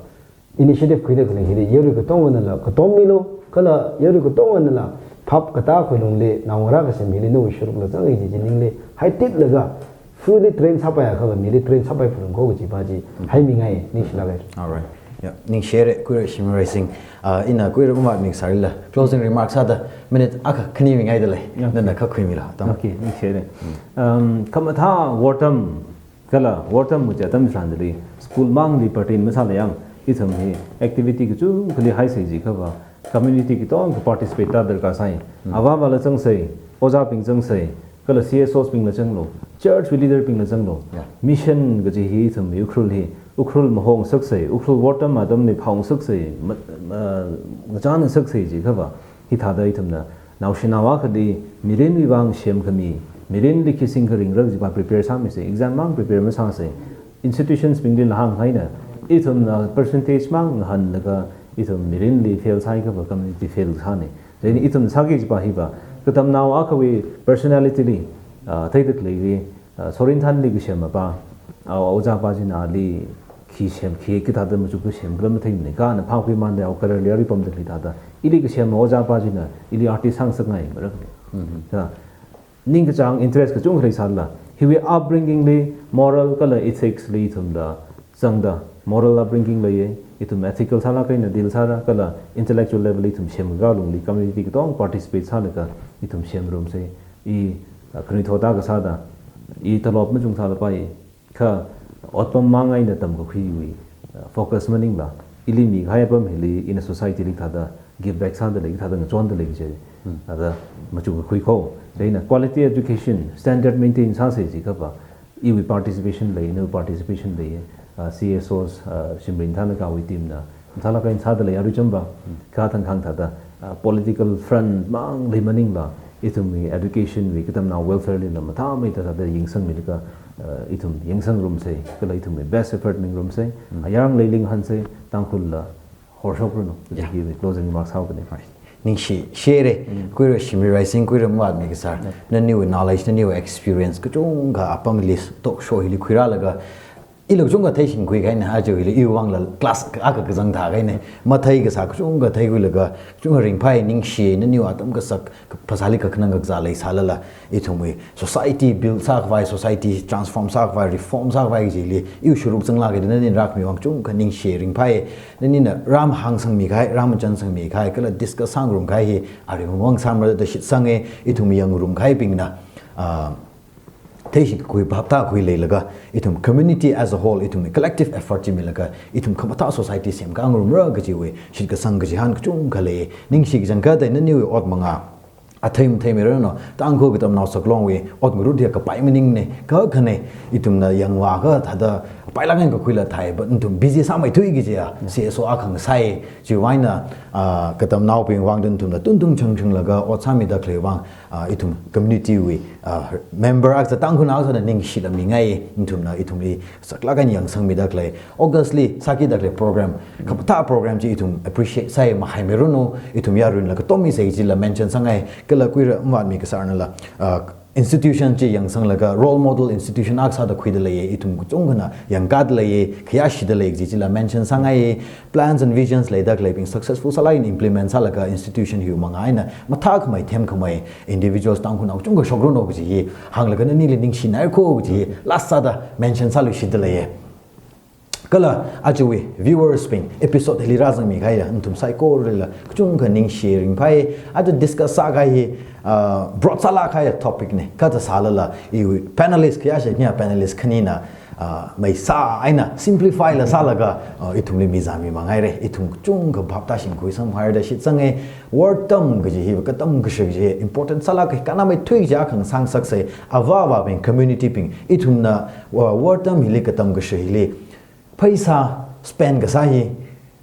initiative khuida khalei hili yarui katongana la katom milo, kala yarui katongana la phap katā khuilungli naongarā kasem hili nawui sharuk la zangai ji ji ningli haititlaga fully train sāpai akha va mili train sāpai phulung ko kaji pa ji haimingai ningshilāk hai. Alright. Yeah, ningshire, Kuira Shimray Singh. Ah, ina Kuira Umar ningsarila closing remarks ada minute akha khani mingai dalei. Yeah. Nana kha khuimila. Tam. Okay, ningshire. Um, khamathā wortam kala wortam mucha tam sandali school mangli pertain masāla yang ithum hi activity kachungkhali haisai ji kha va community katongkha participate ta darkar sai. Ava mala zangsai, ojābing zangsai, kala C S Os bingla zanglo, church wui leader bingla zanglo. Yeah. Mission kaji hi ithum Ukhrul hi, Ukhrul mahong saksai, Ukhrul wortam atamli phāung saksai, ma-, ma-, ngachān saksai ji kha va, hithāda ithumna naoshinao akhali mirinwui vang semkhami, mirinli khi singkharingra ji pa prepare sāmisai, exam mang prepare masāsai, institutions bingli la hānghaina, ithumna percentage mang ngahānlaga ithum mirinli fail sāi kha va community fail sāni. Jeni ithum sāki ji pa hi va, katamnao akhawui personality li, ah, theida khalei ri, ah, Sorinthanli kasem apa, ah, ojā pa jina ali khi sem, khi kathāda machuk kasem kala matheimana, kha ana phākhui manda au career li ari pamda khalei thāda. Ili kasem ojā pa jina, ili artist sāngasakngai mara. Mhm. Kha, ningkachāng interest kachungkha leisāla. Hiwui upbringing li, moral kala ethics li ithumda, zangda, moral upbringing leiya, ithum ethical sālaga eina deal sāra, kala intellectual level li ithum semkakā lungli, community katong participate sālaga, ithum semrumsai, i, ah, khanuithot akha sāda, i talop machung sālapai, kha otpam mang eina tamkakhuiwui, uh, focus maningla, ili mikahai apam hili ina society li thāda give back sāda lei, thāda ngachonda lei je. Hmm. Thāda machukakhui ko. Chieina quality education, standard maintain sāsai ji kha va, iwui participation lei, nawui participation lei, uh, C S Os, uh, Shimrinthan kawui team na, thālāk eina sāda lei arui chamba, kha thangkhang thāda, ah, political front mang lei maningla, ithumwui education wui katamnao welfare lila mathāmeida thāda yangsangmilaga, ah, ithum yangsangrumsai, kala ithumwui best effort mingrumsai, ayarang leilinghansai, Tangkhulla horshokranu, Yeah. Kaji hiwui closing remarks haokane. Right. Ningshi, shire, Kuira Shimray Singh, Kuira Muat Mikasar, naniwui knowledge, naniwui experience, kachungkha apam hili talk show hili khuirālaga, ila kachungkha theishingkhui kahaina, aja hili iwui vangla class akha kazang thākahaina. Mathei kasā kachungkha theikhuilaga, kachungkha ringphai, ningshi, naniwui atam kasak, phasāli kakhanang kakazā leisālala, ithumwui society build sākhavai, society transform sākhavai, reform sākhavai kajili, iwui sharuk zanglāka da nani rākhami vang kachungkha ningshi, ringphai, nanina rāmahāngsangmi kahai, rāmachansangmi kahai, kala discuss sāngarumkahai hi, aringwui vang sāmara da shitsanga, ithumwui yangngarumkahaibingna, ah, theishikakhui, bhap tākakhui leilaga, ithum community as a whole, ithum collective effort chi milaga, ithum khamathā society semkhangarumra kajiwui shitkasang kachihān kachungkha lei. Ningshi kachangkhatta naniwui ot manga athei matheimiranu, Tangkhul Katamnao Saklongwui ot ngarut hi kapai maningne, kakhane, ithumna yangvāakha thāda pailāk eina kakhuila thāi, but nathum busy sāmeithui kajiya, C S O akha ngasai, chiwui vangna, ah, katamnaobing vang nathumna tungtung changchanglaga ot sāmida khalei vang, ah, ithum community wui, ah, member akha sā, Tangkhul akha sāda ningshida mingai, nathumna ithumli saklāk eina yangsangmida khalei, August li sākida khalei program, khamathā program chi ithum appreciate sāi, mahaimiranu, ithum yarunla katom misei chila mention sāngai, kala kuira mavātmi kasārnala, ah, institution chi yangsanglaga role model institution akha sāda khuida leiye, ithum kachungkhana yangkāda leiye, khayāshida lei kaji chila mention sāngai, plans and visions leida khaleibing successful sālāk eina implement sālaga institution hiwui manga eina mathākhamei themkhamei individuals Tangkhulnao kachungkha shokranu kaji hi hānglaga nanili ningshinaira ko kaji hi last sāda mention sāluishida leiye. Kala ajawui viewers bing, episode hili rāzangmi kahaiya nathum saikoralila kachungkha ningshi ringphai. Aja discuss sākahai hi, ah, broad sālāk kahaiya topic ne. Kathā sālala iwui panelist khayāshi khaniya panelist khanina, ah, maisā eina simplify la sālaga, ah, ithumli mizāmi mangaire. Ithum kachungkha bhap tāshingkhui samhairada shitsange. Wortam kaji hi, katam kashi kaji hi important sālāk kahai, kannāmeithui kaji akha ngasāngasaksei. Avā avābing, community bing, ithumna, ah, wortam hili, katam kashi hili pheisā spend kasā hi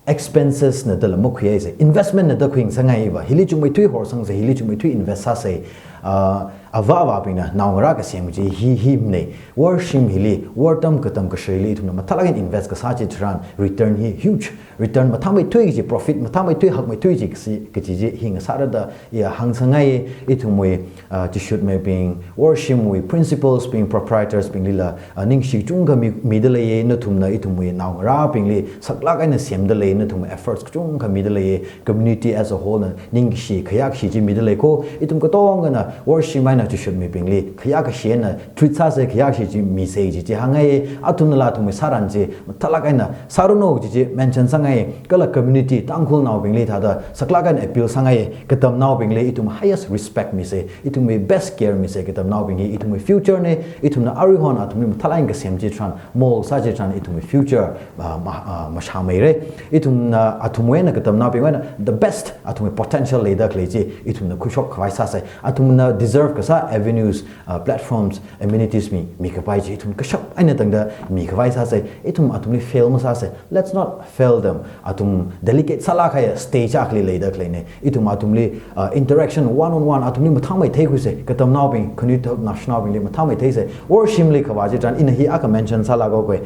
expenses na dala makhuihaisei, investment na da khuingasakngaiva. Hili chungmeithui horsangsei, hili chungmeithui invest sāsei. Ah, avā avābingna naongarā kasem chi hi, hi mane. Worshim hili, wortam katam kashi hili ithumna mathālāk eina invest kasā chitharan return hi huge, return mathāmeithui chi, profit mathāmeithui, hakmeithui chi kachi, kachi chi hi ngasārada iya hāngsangngai. Ithumwui, ah, chishutmibing, worshimwui principals bing, proprietors binglila, ah, ningshi kachungkha mi, mida leiye, nathumna ithumwui naongarābingli saklāk eina semda lei, nathumwui efforts kachungkha mida leiye, community as a whole na ningshi khayākashi chi mida lei ko, ithum katongana worshim eina chishutmibingli khayākashi eina treat sāsei, khayākashi chi misei kaji chi hāngngai. Athumnala athumwui sāran chi mathālāk eina sāranu kaji chi mention sāngai. Kala community Tangkhulnaobingli thāda saklāk eina appeal sāngai, katamnaobingli ithum highest respect misei, ithumwui best care misei, katamnaobing hi ithumwui future ne, ithumna aruihon athumli mathālāk eina kasem chitharan, mold sā chitharan ithumwui future, ah, ma, ah, mashāmeire. Ithumna athumwui eina, katamnaobingwui eina the best athumwui potential leida khalei chi ithumna khuishok khavai sāsei. Athumna deserve kasā avenues, ah, platforms, amenities mi, mikapai chi ithum kashap eina tangda mikhavai sāsei. Ithum athumli fail masāsei. Let's not fail them. Athum delegate sālāk kahaiya stage akhali leida khaleine. Ithum athumli, ah, interaction one on one, athumli mathāmei theikhuisei. Katamnaobing, khanuithotnao shanaobingli mathāmei theisei. Worshimli kavā chitharan ina hi akha mention sālākhaokhui.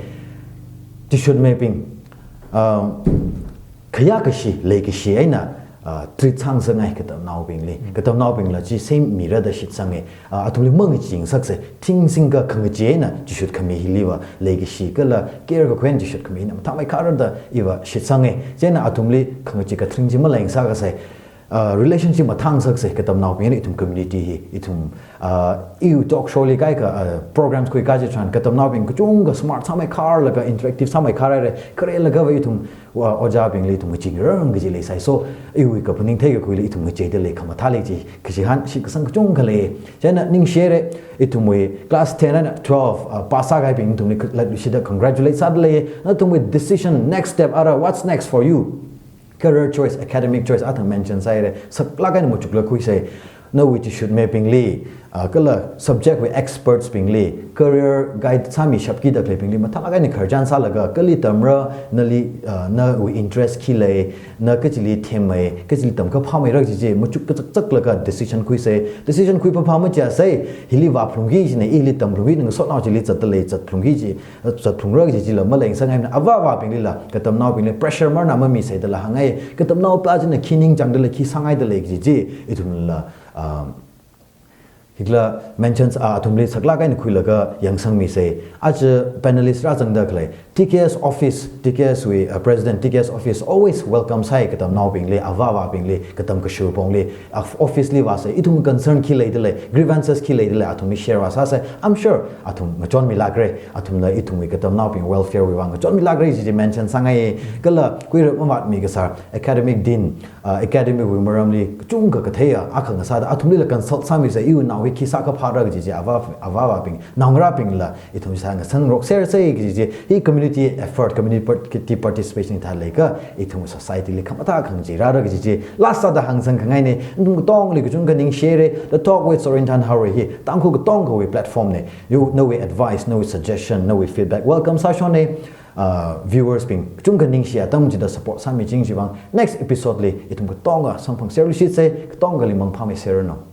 Chishutmibing, um, khayākashi, leikashi eina, ah, treat sāngasakngai katamnaobingli. Katamnaobingla chi same mirada shitsange. Ah, athumli mangachingasaksei, thing singkha khangachee eina chishut khami hiliva, leikashi kala care kakhui eina chishut khami hina mathāmeikharada iva shitsange. Chieina athumli khangachee katharing chi maleingsākasei. Ah, relationship mathāngasaksei, katamnaobing eina ithum community hi, ithum, ah, iwui talk show li kaikha, ah, programs khuikā chitharan, katamnaobing kachungkha smart sāmeikharlaga, interactive sāmeikharhaire, kharelagava ithum, wa, ojābingli ithum ngachee ngarang kaji leisai. So, iwui kaphaning theikakhuili ithum ngacheida lei, khamathā lei chi, kachihān shitkasang kachungkha lei. Chieina ningshihaire, ithumwui class ten eina twelve, ah, pass sākahaibing nathumli khalatluishida congratulate sāda lei. Nathumwui decision, next step ara, what's next for you? Career choice, academic choice, athang mention sāhaire, saklāk eina machuklāk khuisei. Nawui chishutmibingli, ah, kala subject wui experts bingli, career guide sāmishapkida khaleibingli mathālāk eina khararchan sālaga, kali tamra, nali, ah, nawui interest khi lei, na kachili themmei, kachili tamkha phāmeira kaji chi machuk kachakchaklaga decision khuisei. Decision khuiphāphā machiasei, hili vāphalungki kajine, ili tamlungki, ngasotnao chili zatda lei, zatphalungki kaji, zatphalungra kaji chila maleingsāngaimana. Avā avābinglila, katamnaobingli pressure marna mamiseidala hāngngai. Katamnao pa china khi ningchāngda lei, khi sāngaida lei kaji chi ithumla, um, hikla mentions, ah, athumli saklāk eina khuilaga yangsangmisei. Aja panelist rāzangda khalei T K S office, T K S wui, uh, president, T K S office always welcome sāi katamnaobingli, avā avābingli, katam kashu pongli, uh, office li vāsei, ithum concern khi leida lei, grievances khi leida lei, athumli share vāsāsei. I'm sure athum ngachonmilākra, athumna ithumwui katamnaobing welfare wui vang ngachonmilākra kaji chi mention sāngai. Kala kuira mavātmi kasār, academic dean, uh, academic wui maramli kachungkha katheiya akha ngasāda athumlila consult sāmisei, iwui nao hi khi sākaphāra kaji chi avā, avāvabing, naongarābingla ithum sāngasang rokser sei kaji chi, hi community effort, community part-, participation thālaga ithum society li khamathā khangachei rāra kaji chi last sāda hāngsang khangaina. Nathum katongli kachungkha ningshire. The Talk with Sorinthan Haorei hi Tangkhul katongkhawui platform na. Yo, nawui advice, nawui suggestion, nawui feedback welcome sāshonna. Uh, viewers bing kachungkha ningshi atam chida support sāmiching chiwui vang next episode li ithum katongkha samphangserluishit sei, katongkhali mangphāmeiserranu.